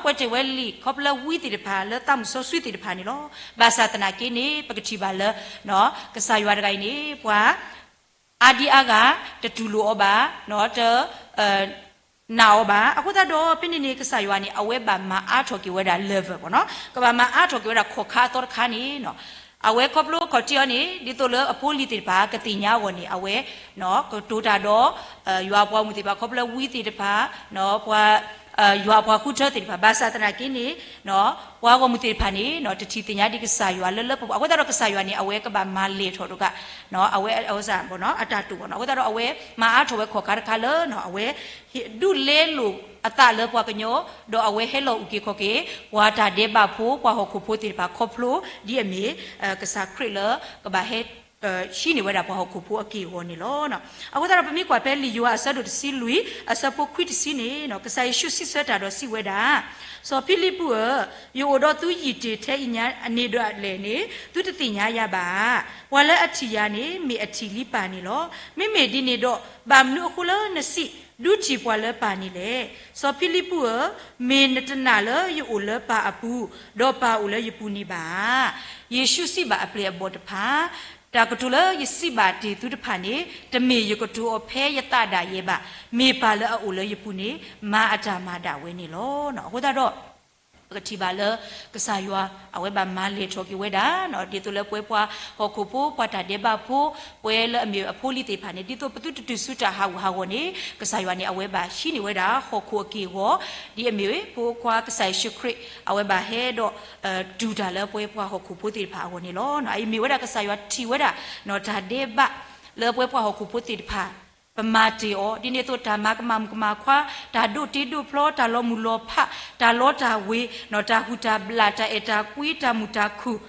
ကွဲးတ့ၢ်ဝဲလံာ် ခီဖျိလၢဝံသ့ၣ်တဖၣ် လၢသးမုၢ်စီဆှံသ့ၣ်တဖၣ်န့ၣ်လီၤ. ဘၣ်ဆၣ်သနာ်က့န့ၣ် ပကထံၣ်ဘၣ်လၢ ကစၢ်ယွၤတဂၤအံၤန့ၣ် ပှၤ အါဒံအါဂၤ တတူၢ်လိာ်အီၤဘၣ်, တ နာ်အီၤဘၣ်. အဃိသတးဒီး ဖဲန့ၣ်န့ၣ် ကစၢ်ယွၤန့ၣ် အဝဲဘၣ်မၤအါထီၣ်က့ၤဝဲဒၣ် level ဘၣ်နီၤ, ကဘၣ်မၤအါထီၣ်က့ၤဝဲဒၣ်ခီၣ်ခါအသီတခါန့ၣ်နီၤ, အဝဲခီဖျိခီၣ်ထံးအီၤန့ၣ် ဒ်သိးလၢအဖိအလံၤသ့ၣ်တဖၣ် ကသ့ၣ်ညါအဂီၢ်န့ၣ် အဝဲ ကတိၤတၢ်ဒီး ယွၤအပှၤဂီၢ်မုၢ်သ့ၣ်တဖၣ် ခီဖျိဝံသ့ၣ်တဖၣ် ပှၤ ယွၤအပှၤဃုထၢသ့ၣ်တဖၣ်, ဘၣ်ဆၣ်သနာ်က့န့ၣ် ပှၤဂီၢ်မုၢ်သ့ၣ်တဖၣ်န့ၣ် တထံၣ်သ့ၣ်ညါဒံးကစၢ်ယွၤလၢလၢပှဲၤပှဲၤ, အဃိသတးဒီးကစၢ်ယွၤန့ၣ် အဝဲကဘၣ်မၤလဲၢ်ထီၣ်တဂၤ အဝဲ အဝဲစ့ၢ် အတၢ်တိာ်ဘၣ်နီၤ, အဃိသတးဒီးအဝဲ မၤအါထီၣ်ဝဲခီၣ်ခါတခါလၢ အဝဲ ဒုးလဲလိာ်အသးလၢပှၤကညီ, ဒီးအဝဲဟဲလီၤအုၣ်က့ၤခီၣ်က့ၤ ပှၤတၢ်ဒဲးဘးဖိ ပှၤဟီၣ်ခိၣ်ဖိသ့ၣ်တဖၣ်ခီဖျိ ဒ်အမ့ၢ် ကစၢ်ခရံာ်လၢ ကဘၣ်ဟဲ ဟံးန့ၢ်ဝဲဒၣ်ပှၤဟီၣ်ခိၣ်ဖိအက့ၢ်အဂီၤန့ၣ်လီၤ. အဃိသတးဒီးပမ့ၢ်ကွၢ်ဖဲလံာ်ယိၤဟၣ်အဆၢဒိၣ်တဆံလွံၢ် အဆၢဖိခွံတဆံန့ၣ် ကစၢ်ယ့ၣ်ၡူးစံးဆၢတၢ်ဒီးစံးဝဲဒၣ်, စီၤဖံလံးပူးဧၢ, ယအိၣ်ဒီးသုယံာ်တ့ၢ်ထဲအံၤညါအန့ၣ်ဒၣ်လဲာ်န့ၣ် သုတသ့ၣ်ညါယၤဘၣ်ဧါ. ပှၤလၢအထံၣ်ယၤန့ၣ် မ့ၢ်အထံၣ်လံပၢ်န့ၣ်လီၤ. မ့မ့ၢ်ဒ်န့ၣ်ဒီး ဘၣ်မနုၤအဃိလၢနစံး ဒုးထံၣ်ပှၤလၢပၢ်န့ၣ်လဲၣ်. စီၤဖံလံးပူးဧၢ, မ့ၢ်နတနာ်လၢယအိၣ်လၢပၢ်အပူၤ, ဒီးပၢ်အိၣ်လၢယပူၤန့ၣ်ဘၣ်ဧါ. ယ့ၣ်ၡူးစံးဘၣ်အပျဲၢ်အဘီၣ်တဖၣ်, တၢ်ကတိၤလၢယစံးဘၣ်တ့ၢ်သုတဖၣ်န့ၣ် တမ့ၢ်ယကတိၤအီၤဖဲယသးဒၣ်ယဲဘၣ်. မ့ၢ်ပၢ်လၢအအိၣ်လၢယပူၤန့ၣ် မၤအတၢ်မၤဒၣ်ဝဲန့ၣ်လီၤ. အဃိသတးဒီး ပကထံၣ်ဘၣ်လၢ ကစၢ်ယွၤ အဝဲဘၣ်မၤလဲၢ်ထီၣ်က့ၤဝဲဒၣ် ဒ်သိးလၢပဝဲပှၤဟီၣ်ခိၣ်ဖိ ပှၤတၢ်ဒဲးဘးဖိ ပဝဲလၢအမ့ၢ်အဖိလံၤသ့ၣ်တဖၣ်န့ၣ် ဒ်သိးပသုတတုၤဆူတၢ်ဟးဂူာ်ဟးဂီၤန့ၣ် ကစၢ်ယွၤန့ၣ် အဝဲဘၣ်ဟံးန့ၢ်ဝဲဒၣ်ဟီၣ်ခိၣ်အက့ၢ်အဂီၤ ဒ်အမ့ၢ်ဖိခွါကစၢ်ယ့ၣ်ၡူးခရံာ် အဝဲဘၣ်ဟဲဒီး တူၢ်တၢ်လၢပဝဲပှၤဟီၣ်ခိၣ်ဖိသ့ၣ်တဖၣ်အဂီၢ်န့ၣ်လီၤ. အအံၤမ့ၢ်ဝဲဒၣ်ကစၢ်ယွၤထံၣ်ဝဲဒၣ် တၢ်ဒဲးဘး လၢပဝဲပှၤဟီၣ်ခိၣ်ဖိသ့ၣ်တဖၣ် ပမၤတ့ၢ်အီၤ ဒ်န့ၣ်အသိး တၢ်မၤကမၣ်မုၣ်ကမၣ်ခွါ, တၢ်ဒိးတ့ဒိးဖျီ, တၢ်လီၤမုၢ်လီၤဖး, တၢ်လီတၢ်ဝ့ၤ, တၢ်ဟုၣ်တၢ်ဘျၣ်, တၢ်အဲၣ်တၢ်ကွံ, တၢ်မုာ်တၢ်ခုၣ်,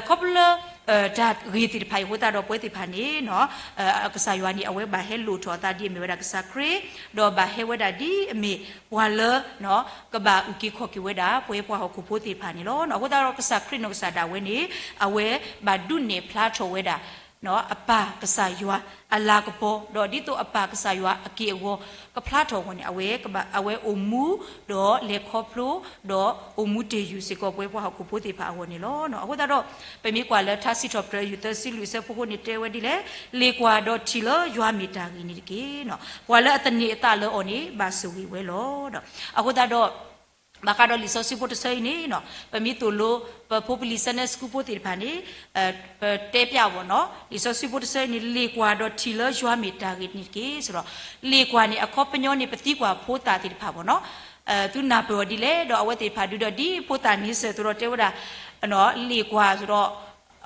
ခီဖျိလၢ တၢ်ဂ့ၤသ့ၣ်တဖၣ်အံၤအဃိသတးဒီး ပဝဲသ့ၣ်တဖၣ်န့ၣ် ကစၢ်ယွၤန့ၣ် အဝဲဘၣ်ဟဲလိၣ်ထီၣ်အသးဒ်အမ့ၢ်ဝဲဒၣ်ကစၢ်ခရံာ်, ဒီးဘၣ်ဟဲဝဲဒၣ်ဒ်အမ့ၢ်ပှၤလၢ ကဘၣ်အုၣ်က့ၤခီၣ်က့ၤဝဲဒၣ် ပဝဲပှၤဟီၣ်ခိၣ်ဖိသ့ၣ်တဖၣ်န့ၣ်လီၤ. အဃိသတးဒီးကစၢ်ခရံာ်နီၢ်ကစၢ်ဒၣ်ဝဲန့ၣ် အဝဲဘၣ်ဒုးနဲၣ်ဖျါထီၣ်ဝဲဒၣ် အပၢ်ကစၢ်ယွၤအလၤကပီၤ, ဒီးဒ်သိးအပၢ်ကစၢ်ယွၤအက့ၢ်အဂီၤ ကဖျါထီၣ်အဂီၢ်န့ၣ် အဝဲကဘၣ် အဝဲအိၣ်မူ ဒီးလဲၤခီဖျိ ဒီးအိၣ်မူတ့ၢ်ယုၢ်စ့ၢ်ကီးပဝဲပှၤဟီၣ်ခိၣ်ဖိသ့ၣ်တဖၣ်အဂီၢ်န့ၣ်လီၤ. အဃိသတးဒီး ပမ့ၢ်ကွၢ်လၢထါစံးထီၣ်ပတြၢၤယုၢ်သၢဆံလွံၢ်အဆၢဖိဃိန့ၣ်တဲဝဲဒ်လဲၣ်, လ့ၣ်ကွၢ်ဒီးထံၣ်လၢယွၤမ့ၢ်တၢ်ဂ့ၤန့ၣ်တက့ၢ်. ပှၤလၢအသန့ၤအသးလၢအီၤန့ၣ် ဘၣ်ဆိၣ်ဂ့ၤဝဲလီၤ. အဃိသတးဒီး ဘၣ်ဃးဒီးလံာ်စီဆှံဖိတဆၢအံၤန့ၣ် ပမ့ၢ်သိၣ်လိ ပဖိပလံၤ Sunday School ဖိသ့ၣ်တဖၣ်န့ၣ် ပတဲပျးအီၤနီၤ လံာ်စီဆှံဖိတဆၢအံၤန့ၣ် လ့ၣ်ကွၢ်ဒီးထံၣ်လၢယွၤမ့ၢ်တၢ်ဂ့ၤန့ၣ်တက့ၢ် ဆိုတော့ လ့ၣ်ကွၢ်န့ၣ် အခီပညီန့ၣ် ပသံကွၢ်ဖိသၣ်သ့ၣ်တဖၣ်ဘၣ်နီၤ သုနၢ်ပၢၢ်အီၤဒ်လဲၣ် ဒီးအဝဲသ့ၣ်တဖၣ်ဒုးဒီးဒ်ဖိသၣ်န့ဆၢၣ်သိးဒီးတဲဝဲဒၣ် လ့ၣ်ကွၢ်ဆိုတော့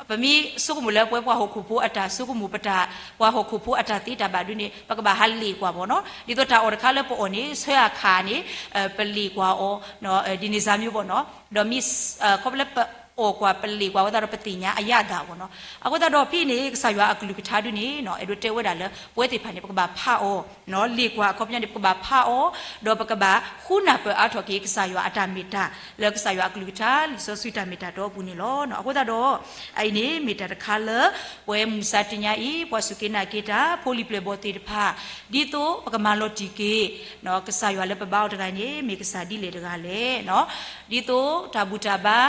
ပမ့ၢ်ဆိကမိၣ်လၢပဝဲပှၤဟီၣ်ခိၣ်ဖိအတၢ်ဆိကမိၣ် ပတၢ် ပှၤဟီၣ်ခိၣ်ဖိအတၢ်သ့တၢ်ဘၣ်ဒုးန့ၣ် ပကဘၣ်ဟးလ့ၣ်ကွၢ်ဘၣ်နီၤ ဒ်သိးတၢ်အီၣ်တခါလၢပအီၣ်န့ၣ် ဆၢအခါန့ၣ် ပလ့ၣ်ကွၢ်အီၤ ဒ်န့ၣ်စၢ်မ့ၢ်ဘၣ်နီၤ ဒီးမ့ၢ် ခီဖျိလၢပအီၣ်ကွၢ်ပလ့ၣ်ကွၢ်ဝဲသတးဒီးပသ့ၣ်ညါအရသာဘၣ်နီၤ အဃိသတးဒီးဖဲန့ၣ် ကစၢ်ယွၤအကလုၢ်ကထါဒုးန့ၣ် အဲၣ်ဒိးတဲဝဲဒၣ်လၢ ပဝဲသ့ၣ်တဖၣ်န့ၣ် ပကဘၣ်ဖးအီၤ လ့ၣ်ကွၢ်အခီပညီန့ၣ် ပကဘၣ်ဖးအီၤ ဒီးပကဘၣ်ဃုနၢ်ပၢၢ်အါထီၣ်က့ၤ ကစၢ်ယွၤအတၢ်မ့ၢ်တၢ် လၢကစၢ်ယွၤအကလုၢ်ကထါ လံာ်စီဆှံတၢ်မ့ၢ်တၢ်တီအပူၤန့ၣ်လီၤ. အဃိသတးဒီး အအံၤန့ၣ်မ့ၢ်တၢ်တခါလၢ ပဝဲမုၢ်မဆါတနံၤအံၤ ပှၤစူၢ်က့ၤနာ်က့ၤတၢ် ဖိလံၤပျဲၢ်ဘီၣ်သ့ၣ်တဖၣ် ဒ်သိးပကမၤလီၤတံၢ်က့ၤ ကစၢ်ယွၤလၢပဘါအီၤတဂၤန့ၣ် မ့ၢ်ကစၢ်ဒ်လဲၣ်တဂၤလဲၣ် ဒ်သိးတၢ်ဘူၣ်တၢ်ဘါ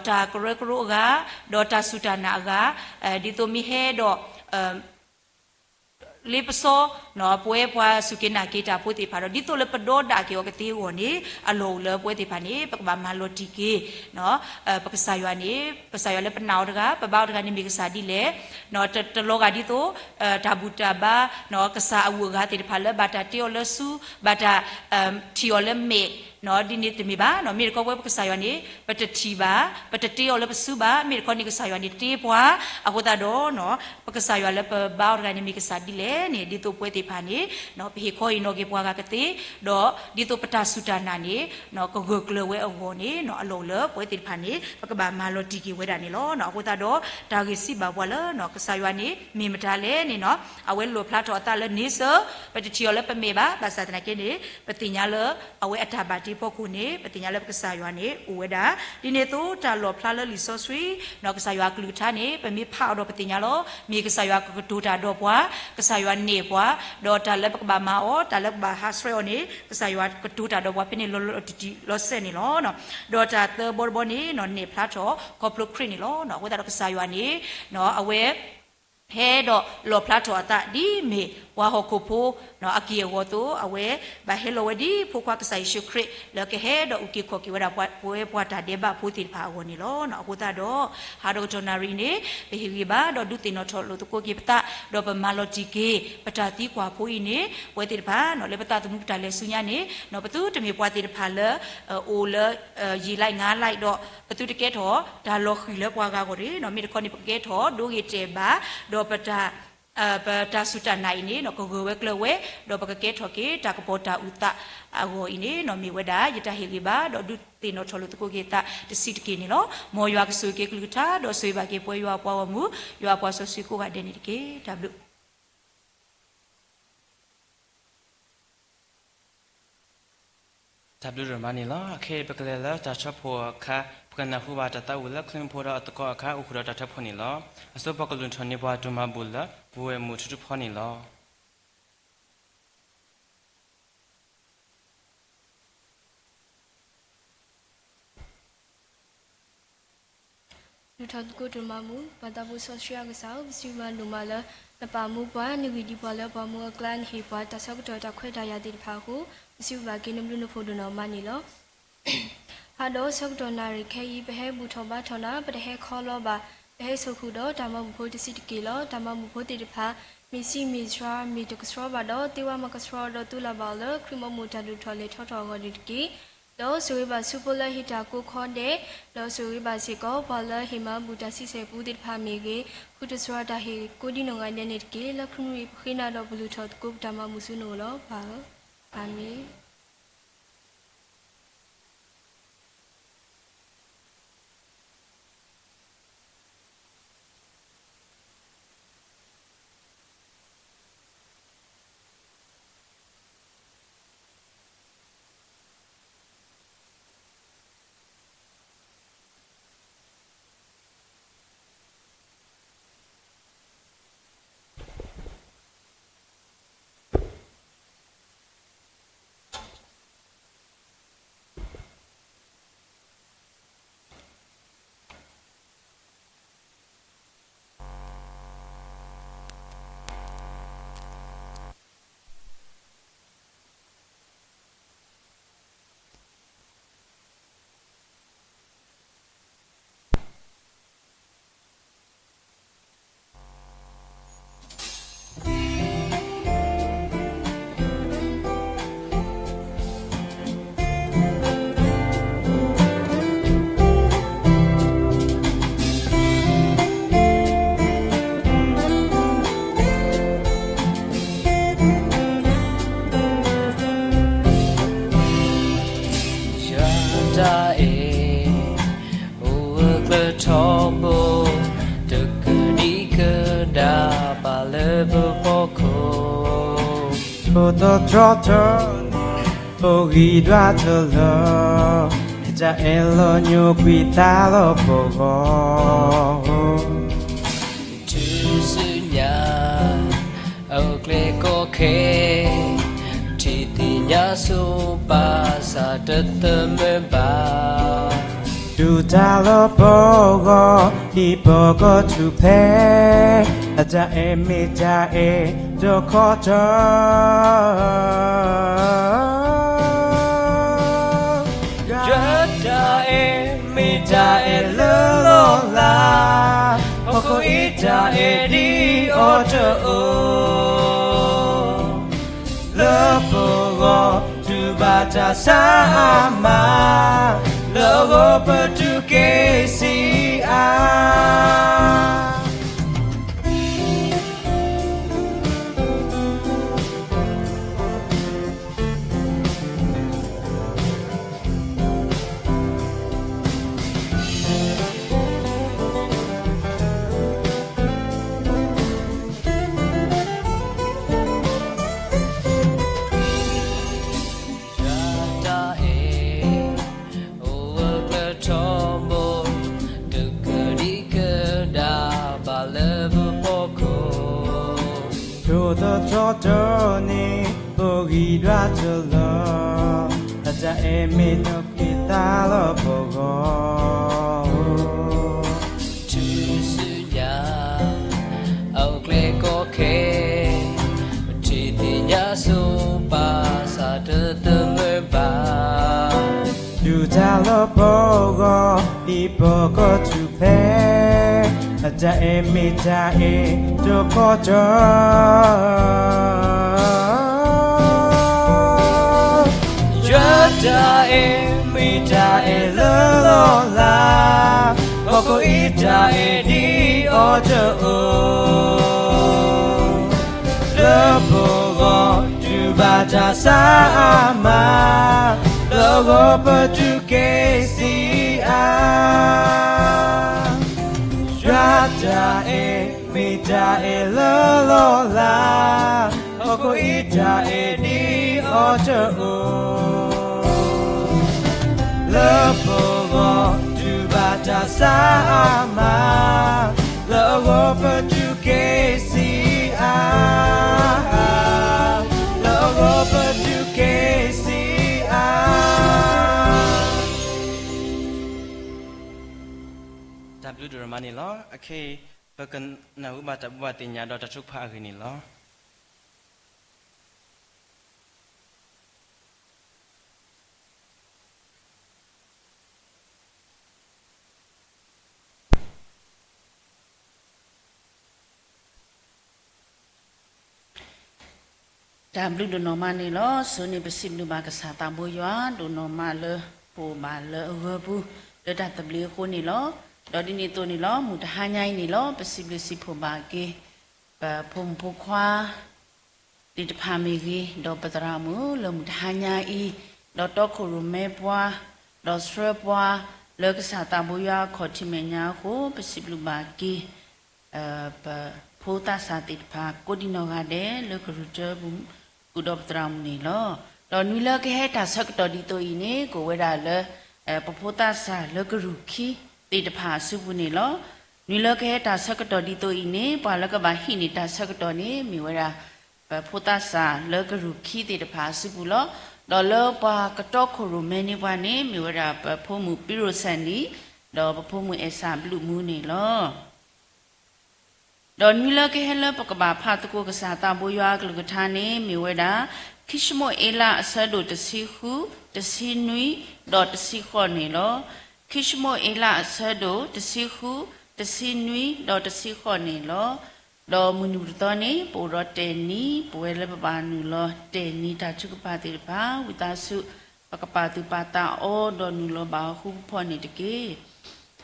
တၢ်ကရၢကရိအဂၤ ဒီးတၢ်စူၢ်တၢ်နာ်အဂၤ ဒ်သိးမ့ၢ်ဟဲဒီး လ့ပစီ ပဝဲပှၤစူၢ်က့ၤနာ်က့ၤတၢ်ဖိသ့ၣ်တဖၣ်ဒီး ဒ်သိးလၢပဒီဒၣ်က့ၤအီၤကသ့အဂီၢ်န့ၣ် အလီၢ်အိၣ်လၢပဝဲသ့ၣ်တဖၣ်န့ၣ် ပကဘၣ်မၤလီၤတံၢ်က့ၤ ပကစၢ်ယွၤန့ၣ် ကစၢ်ယွၤလၢပနာ်အီၤတဂၤ ပဘါအီၤတဂၤန့ၣ်မ့ၢ်ကစၢ်ဒ်လဲၣ် တလီၤဂာ်ဒ်သိး တၢ်ဘူၣ်တၢ်ဘါ ကစၢ်အဂုၤအဂၤသ့ၣ်တဖၣ်လၢဘၣ်တၢ်တ့အီၤလၢစု ဘၣ်တၢ် ထံၣ်အီၤလၢမဲာ် ဒ်န့ၣ်တမ့ၢ်ဘၣ် မ့ၢ်တခီပဝဲပကစၢ်ယွၤန့ၣ် ပတထံၣ်ဘၣ် ပတတ့အီၤလၢပစုဘၣ် မ့ၢ်တခီန့ၣ်ကစၢ်ယွၤန့ၣ်တ့ပှၤ အဃိသတးဒီး ပကစၢ်ယွၤလၢပဘါအီၤတဂၤန့ၣ်မ့ၢ်ကစၢ်ဒ်လဲၣ်န့ၣ် ဒ်သိးပဝဲသ့ၣ်တဖၣ်န့ၣ် ပဟ့ၣ်ခီဟ့ၣ်နီၤက့ၤပှၤဂၤကသ့ ဒီးဒ်သိးပတၢ်စူၢ်တၢ်နာ်န့ၣ် ကဂၢၢ်ကျၢၤဝဲအဂီၢ်န့ၣ် အလီၢ်အိၣ်လၢပဝဲသ့ၣ်တဖၣ်န့ၣ် ပကဘၣ်မၤလီၤတံၢ်က့ၤဝဲဒၣ်န့ၣ်လီၤ. အဃိသတးဒီး တၢ်ဂ့ၢ်စံးဘၣ်ပှၤလၢ ကစၢ်ယွၤန့ၣ် မ့ၢ်မတၤလဲၣ်န့ၣ် အဝဲလီၣ်ဖျါထီၣ်အသးလၢန့ဆၢၣ် ပတထံၣ်အီၤလၢပမဲာ်ဘၣ် ဘၣ်ဆၣ်သနာ်က့န့ၣ် ပသ့ၣ်ညါလၢ အဝဲအတၢ်ဘၣ်တ့ဖီခိၣ်န့ၣ် ပသ့ၣ်ညါလၢပကစၢ်ယွၤန့ၣ် အိၣ်ဝဲဒၣ် ဒ်န့ၣ်အသိးတၢ်လီၣ်ဖျါလၢလံာ်စီဆှံ ကစၢ်ယွၤအကလုၢ်ကထါန့ၣ် ပမ့ၢ်ဖးအီၤဒီးပသ့ၣ်ညါလီၤ မ့ၢ်ကစၢ်ယွၤကကတိၤတၢ်ဒီးပှၤ ကစၢ်ယွၤနဲၣ်ပှၤ ဒီးတၢ်လၢပကဘၣ်မၤအီၤ တၢ်လၢပဘၣ်ဟးဆှဲးအီၤန့ၣ် ကစၢ်ယွၤကတိၤတၢ်ဒီးပှၤဖဲန့ၣ်လီၤလီၤတံၢ်တံၢ်လီၤစဲန့ၣ်လီၤ. ဒီးတၢ်သၢဘီတဘီန့ၣ် နဲၣ်ဖျါထီၣ်ခီဖျိခရံာ်န့ၣ်လီၤ. အဃိသတးဒီးကစၢ်ယွၤန့ၣ် အဝဲ ဟဲဒီးလီၣ်ဖျါထီၣ်အသးဒ်မ့ၢ်ပှၤဟီၣ်ခိၣ်ဖိ အက့ၢ်အဂီၤအသိး အဝဲဘၣ်ဟဲလီၤဝဲဒ်ဖိခွါကစၢ်ယ့ၣ်ၡူးခရံာ် လၢကဟဲဒီးအုၣ်က့ၤခီၣ်က့ၤဝဲဒၣ်ပဝဲပှၤတၢ်ဒဲးဘးဖိသ့ၣ်တဖၣ်အဂီၢ်န့ၣ်လီၤ. အဃိသတးဒီး ဟါဒီကတီၢ်နၣ်ရံၣ်အံၤန့ၣ် ပဟ့ၣ်ဂံၢ်ဘါဒီးဒုးသ့ၣ်နီၣ်ထီၣ်လိာ်သကိးက့ၤပသး ဒီးပမၤလီၤတံၢ်က့ၤ ပတၢ်သံကွၢ်ဖိအံၤန့ၣ် ပဝဲသ့ၣ်တဖၣ် လၢပသးသမူပတၢ်လဲၤဆူညါန့ၣ် ပသုတမ့ၢ်ပှၤသ့ၣ်တဖၣ်လၢ အိၣ်လၢ ယံာ်လံငါလံဒီး ပသုတကဲထီၣ်တၢ်လီၤဃံၤလၢပှၤဂၤအဂီၢ်တဂ့ၤ, မ့ၢ်တခီန့ၣ် ပကကဲထီၣ်ဒိဂ့ၤတဲာ်ဘၣ် ဒီးပတၢ် ပတၢ်စူၢ်တၢ်နာ်အံၤန့ၣ် ကဂၢၢ်ဝဲကျၢၤဝဲ ဒီးပကကဲထီၣ်က့ၤတၢ်ကပီၤတၢ်အုၣ်သးအဂီၢ်အံၤန့ၣ် မ့ၢ်ဝဲဒၣ် ယတၢ်ဟ့ၣ်ဂံၢ်ဘါ ဒီးဒုးသ့ၣ်နီၣ်ထီၣ်လိာ်သကိးက့ၤသးတဆံးတက့ၢ်န့ၣ်လီၤ. မ်ယွၤကဆိၣ်ဂ့ၤက့ၤကလုၢ်ကထါ ဒီးဆိၣ်ဂ့ၤဘၣ်က့ၤပဝဲယွၤအပှၤဂီၢ်မုၢ် ယွၤအပှၤစီဆှံကိးဂၤဒဲးန့ၣ်တက့ၢ်. တၢ်ဘျုး တၢ်ဘျုးဒိၣ်မးန့ၣ်လီၤ. အခဲအံၤပကလဲၤလၢတၢ်ထၢဖှိၣ်အခါ ပကနၢ်ဟူဘၣ်တၢ်သးဝံၣ်လၢ ခရံာ်ဖိဒီးအသကိးအခါ အိၣ်ဃုာ်ဒီးတၢ်ထၢဖှိၣ်န့ၣ်လီၤ. အဆိပှၤကလုၢ်ထီၣ်န့ၢ်ပှၤဒိၣ်မးဘူးလၢ ပဝဲၢ်မုၢ်ထူထူဖီန့ၣ်လီၤ. ဒုးထီၣ်သကိးတၢ်မၤမူ, ပၢ်သးဘိစီဆှံအကစၢ်ဧၢ, ပစံးဘျုးနၤဒိၣ်မးလၢ နပာ်မူပှၤ, နဂံၢ်ဒံးပှၤလၢပှၤမူအကျါ, နဟ့ၣ်ပှၤတၢ်ဆၢကတီၢ်တၢ်ခွဲးတၢ်ယာ်သ့ၣ်တဖၣ်အဃိ, ပစံးဘျုးဘၣ်က့ၤနဘျုးနဖှိၣ်ဒိၣ်နီၢ်မးန့ၣ်လီၤ. ဖးဒီးဆၢကတီၢ်နၣ်ရံၣ်ခဲအံၤ ပဟဲဘူၣ်ထီၣ်ဘါထီၣ်နၤ, ပတဟဲခီလီၤဘၣ်, ပဟဲဆိၣ်ဃုာ်ဒီးတၢ်မၤဘူၣ်ဖိတဆံးတက့ၢ်လီၤ. တၢ်မၤဘူၣ်ဖိသ့ၣ်တဖၣ် မ့ၢ်စံးမ့ၢ်ဆှါ မ့ၢ်တကဆှီဘၣ်ဒီး သ့ဝါမၤကဆှီဒီး သူလၢ်ဘၣ်အီၤလၢ ခရံာ်မၤဘူၣ်တၢ်ဒိၣ်ထီၣ်လဲၤထီထီၣ်အဂီၢ်န့ၣ်တက့ၢ်. ဒီးဆိၣ်ဂ့ၤဘၣ်ဆူဖိလၢဟ့ၣ်တၢ်ကိးခီဒဲး, ဒီးဆိၣ်ဂ့ၤဘၣ်စ့ၢ်ကီး ပှၤလၢဟ့ၣ်မၤဘူၣ်တၢ်ဆံဆဲၣ်ပူသ့ၣ်တဖၣ်မ့ၢ်ဂ့ၤ, ဃုာ်တစှၤတၢ်ဟ့ၣ်ကိးဒံနီၢ်ဂၤဒဲးန့ၣ်တက့ၢ်. လၢခရံာ်မံၤပဃ့နၤဒီးပဘူၣ်ထီၣ်သကိးပတၢ်မၤဘူၣ်ဆူနအိၣ်လီၤ. ပၢ်ဧၢ, အၤမ့ၣ်. ယွၤတၢ်အဲၣ် အိၣ်ဝဲကျၢၤထီဘိ, တကဒံကဒါဘၣ်လၢပဖီခိၣ်, ထိၣ်သတြီတၢ်န့ၣ် အိၣ်ဂံၢ်ဒွးတလၢာ်, တၢ်အဲၣ်လီၤညိကွံာ်သါလၢပဂီၢ်, တုၤဆူညါ အိၣ်ကျဲကီခဲ, ထံၣ်သ့ၣ်ညါဆိဘၣ်ဆၣ်တသမၢဘၣ်, ဒုၣ်တၢ်လၢပဂီၢ် ဒ်ပကထူၣ်ဖျဲး, အတၢ်အဲၣ်မ့ၢ်တၢ်အဲၣ်တခီတၢၢ် ယွၤတၢ်အဲၣ်မ့ၢ်တၢ်အဲၣ်လၢလီၤလး, ဟီၣ်ခိၣ်အံၤတၢ်အဲၣ်ဒ်အီၤတအိၣ်, လၢပဂီၢ်တူၢ်ဘၣ်တၢ်ဆါအါမး, လၢအဂီၢ်ပတုၤက့ၤဆံးအါ ယွၤတၢ်အဲၣ် အိၣ်ဝဲကျၢၤထီဘိ, တကဒံကဒါဘၣ်လၢပဖီခိၣ်, ထိၣ်သတြီတၢ်န့ၣ် အိၣ်ဂံၢ်ဒွးတလၢာ်, အတၢ်အဲၣ်မ့ၢ်တၢ်ကွံာ်သါလၢပဂီၢ်, တုၤဆူညါ အိၣ်ကျဲကီခဲ, ထံၣ်သ့ၣ်ညါဆိဘၣ်ဆၣ်တသမၢဘၣ်, ဒုၣ်တၢ်လၢပဂီၢ် ဒ်ပကထူၣ်ဖျဲး, အတၢ်အဲၣ်မ့ၢ်တၢ်အဲၣ်တခီတၢၢ် ယွၤတၢ်အဲၣ်မ့ၢ်တၢ်အဲၣ်လၢလီၤလး, ဟီၣ်ခိၣ်အံၤတၢ်အဲၣ်ဒ်အီၤတအိၣ်, လၢပဂီၢ်တူၢ်ဘၣ်တၢ်ဆါအါမး, လၢအဂီၢ်ပတုၤက့ၤဆံးအါ ယွၤတၢ်အဲၣ်မ့ၢ်တၢ်အဲၣ်လၢလီၤလး, ဟီၣ်ခိၣ်အံၤတၢ်အဲၣ်ဒ်အီၤတအိၣ်, လၢပဂီၢ်တူၢ်ဘၣ်တၢ်ဆါအါမး, လၢအဂီၢ်ပတုၤက့ၤဆံးအါ, လၢအဂီၢ်ပတုၤက့ၤဆံးအါ. ဒိၣ်ဒိၣ်မးန့ၣ်လီၤ. အခဲအံၤ ပကနၢ်ဟူဘၣ်တၢ်ဘိးဘၣ်သ့ၣ်ညါဒီးတၢ်ထုကဖၣ်အဂ့ၢ်န့ၣ်လီၤ. တၢ်ဘျုးဒိၣ်နီၢ်မးန့ၣ်လီၤ. ဆိန့ၣ်ပစံးဘျုးဘၣ်ကစၢ်သးဘိယွၤ ဒိၣ်နီၢ်မးလၢ ပအိၣ်ဘၣ်လၢအဂၢၤပူၤ လၢတၢ်သဘျ့အဃိန့ၣ်လီၤ. ဒီးဒ်န့ၣ်အသိးန့ၣ်လီၤ မုၢ်တဟါညါအံၤန့ၣ်လီၤ ပစံးဘျုးစံးဖှိၣ်ဘၣ်က့ၤ ပဖိမုၣ်ဖိခွါ သ့ၣ်တဖၣ်မ့ၢ်ဂ့ၤ, ဒီးပသရၣ်မုၣ်လၢမုၢ်တဟါညါအံၤ, ဒီးတီခိၣ်ရိၣ်မဲပှၤ, ဒီးဆှၢပှၤ လၢကစၢ်သးဘိယွၤအခီၣ်ထံးမဲာ်ညါအဃိ ပစံးဘျုးဘၣ်က့ၤ ပဖိသးစၢ်သ့ၣ်တဖၣ် ကိးဒံနီၢ်ဂၤဒဲး လၢကရူၢ်တၢပူၤ ဃုာ်ဒီးပသရၣ်မုၣ်န့ၣ်လီၤ. ဒီးနွံလၢကဟဲတၢ်ဆၢကတီၢ်ဒ်သိးအံၤန့ၣ် ကအိၣ်ဝဲဒၣ်လၢ ပဖိသးစၢ်လၢကရူၢ်ခံသ့ၣ်တဖၣ်အစုပူၤန့ၣ်လီၤ. နွံလၢကဟဲတၢ်ဆၢကတီၢ်ဒ်သိးအံၤန့ၣ် ပှၤလၢကဘၣ်ဟံးန့ၢ်တၢ်ဆၢကတီၢ်န့ၣ် မ့ၢ်ဝဲဒၣ် ပဖိသးစၢ်လၢကရူၢ်ခံသ့ၣ်တဖၣ်အစုပူၤလီၤ. ဒီးလၢပှၤကတီခိၣ်ရိၣ်မဲန့ၢ်ပှၤန့ၣ် မ့ၢ်ဝဲဒၣ်ပဖိမုၣ်ပံရိၣ်စဲနံၤ ဒီးပဖိမုၣ်အဲၣ်စၢ်ဘျုးမူန့ၣ်လီၤ. ဒီးနွံလၢကဟဲလၢပကဘၣ်ဖးသကိးကစၢ်သးဘိယွၤအကလုၢ်ကထါန့ၣ် မ့ၢ်ဝဲဒၣ် ခံၡမူၤအ့လးအဆၢဒိၣ်တဆံဃု, တဆံနွံ, ဒီးတဆံဃိးန့ၣ်လီၤ. ခံၡမူၤအ့လးအဆၢဒိၣ်တဆံဃု, တဆံနွံ, ဒီးတဆံဃိးန့ၣ်လီၤ. ဒီးမုၢ်နံၤမုၢ်သီန့ၣ် ပအိၣ်ဒီးတဲာ်နံၤ ပဝဲလၢပဘၣ်နုာ်လီၤတဲာ်နံၤတၢ်ထုကဖၣ်သ့ၣ်တဖၣ် ဝံသးစူၤ ပကပာ်သူၣ်ပာ်သးအီၤ ဒီးနုာ်လီၤဘၣ်အီၤဃူဖီန့ၣ်တက့ၢ်.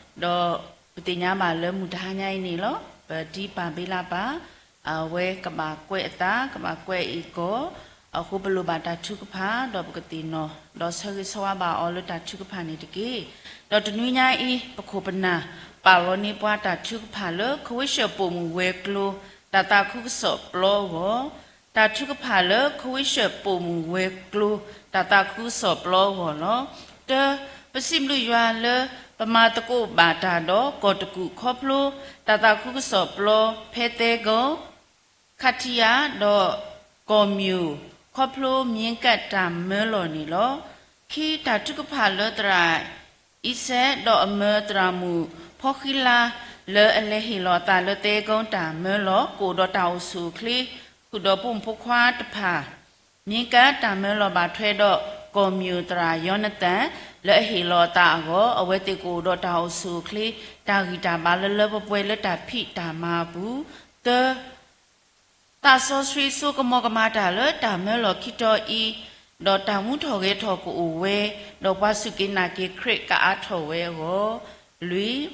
ဒီးပသ့ၣ်ညါဘၣ်လၢမုၢ်တဟါညါအံၤန့ၣ်လီၤ ပတံၤပၢ်ဘ့လးပၢ် အဝဲကဘၣ်ကွဲးအသး ကဘၣ်ကွဲးအ့ၣ်ကီၢ် အဃိပလိၣ်ဘၣ်တၢ်ထုကဖၣ် ဒီးပကသ့ၣ်နီၣ် ဒီးဆၢဂ့ၤဆၢဝါဘၣ်အီၤလၢတၢ်ထုကဖၣ်န့ၣ်တက့ၢ်. ဒီးတနွံညါအံၤ ပခိၣ်ပနၢ် ပာ်လီၤန့ၢ်ပှၤတၢ်ထုကဖၣ်လၢ ခဝ့ၡၢၣ်ပိာ်မုၣ်ဝဲၤကျိၤ တၢ်သးခုကစီၣ်ပျီအဂီၢ် တၢ်ထုကဖၣ်လၢ ခဝ့ၡၢၣ်ပိာ်မုၣ်ဝဲၤကျိၤ တၢ်သးခုကစီၣ်ပျီအဂီၢ်လီၤ. တၢ ပစံးဘျုးယွၤလၢ ပမၤသကိးဘၣ်တၢ်ဒီးကီၢ်တကူၣ်ခီဖျိ တၢ်သးခုကစီၣ်ပျီ ဖဲသဲကီ ခါထံယါ ဒီးကီၢ်မၠိၣ် ခီဖျိမ့ကၣ်တၢ်မၢလီၤန့ၣ်လီၤ. ခံ တၢ်ထုကဖၣ်လၢသရၣ်အံၤစဲး ဒီးအမၢသရၣ်မုၣ်ဖီဃံလါ လၢအလဲၤဟ့ၣ်လီၤအသးလၢသဲကီတၢ်မၢလီၤ ကအိၣ်ဒီးတၢ်အိၣ်ဆူၣ်အိၣ်ချ့ ဃုာ်ဒီးပိာ်မုၣ်ဖိခွါတဖၣ် မ့ကၣ်တၢ်မၢလီၤဘၣ်ထွဲဒီး ကီၢ်မၠိၣ်သရၣ်ယီနသၣ် လၢအဟ့ၣ်လီၤအသးအဂီၢ် အဝဲသ့ၣ်ကအိၣ်ဒီးတၢ်အိၣ်ဆူၣ်အိၣ်ချ့ တၢ်ဂံၢ်တၢ်ဘါလၢလၢပှဲၤပှဲၤလၢတၢ်ဖံးတၢ်မၤအပူၤ သၢ သးစီဆှံစိကမီၤကမၤတၢ်လၢတၢ်မၢလီၤခံတီၤအံၤ, ဒီးတၢ်မူထီၣ်ဂဲၤထီၣ်ကအိၣ်ဝဲ, ဒီးပှၤစူၢ်က့ၤနာ်က့ၤခရံာ်ကအါထီၣ်ဝဲအဂီၢ်,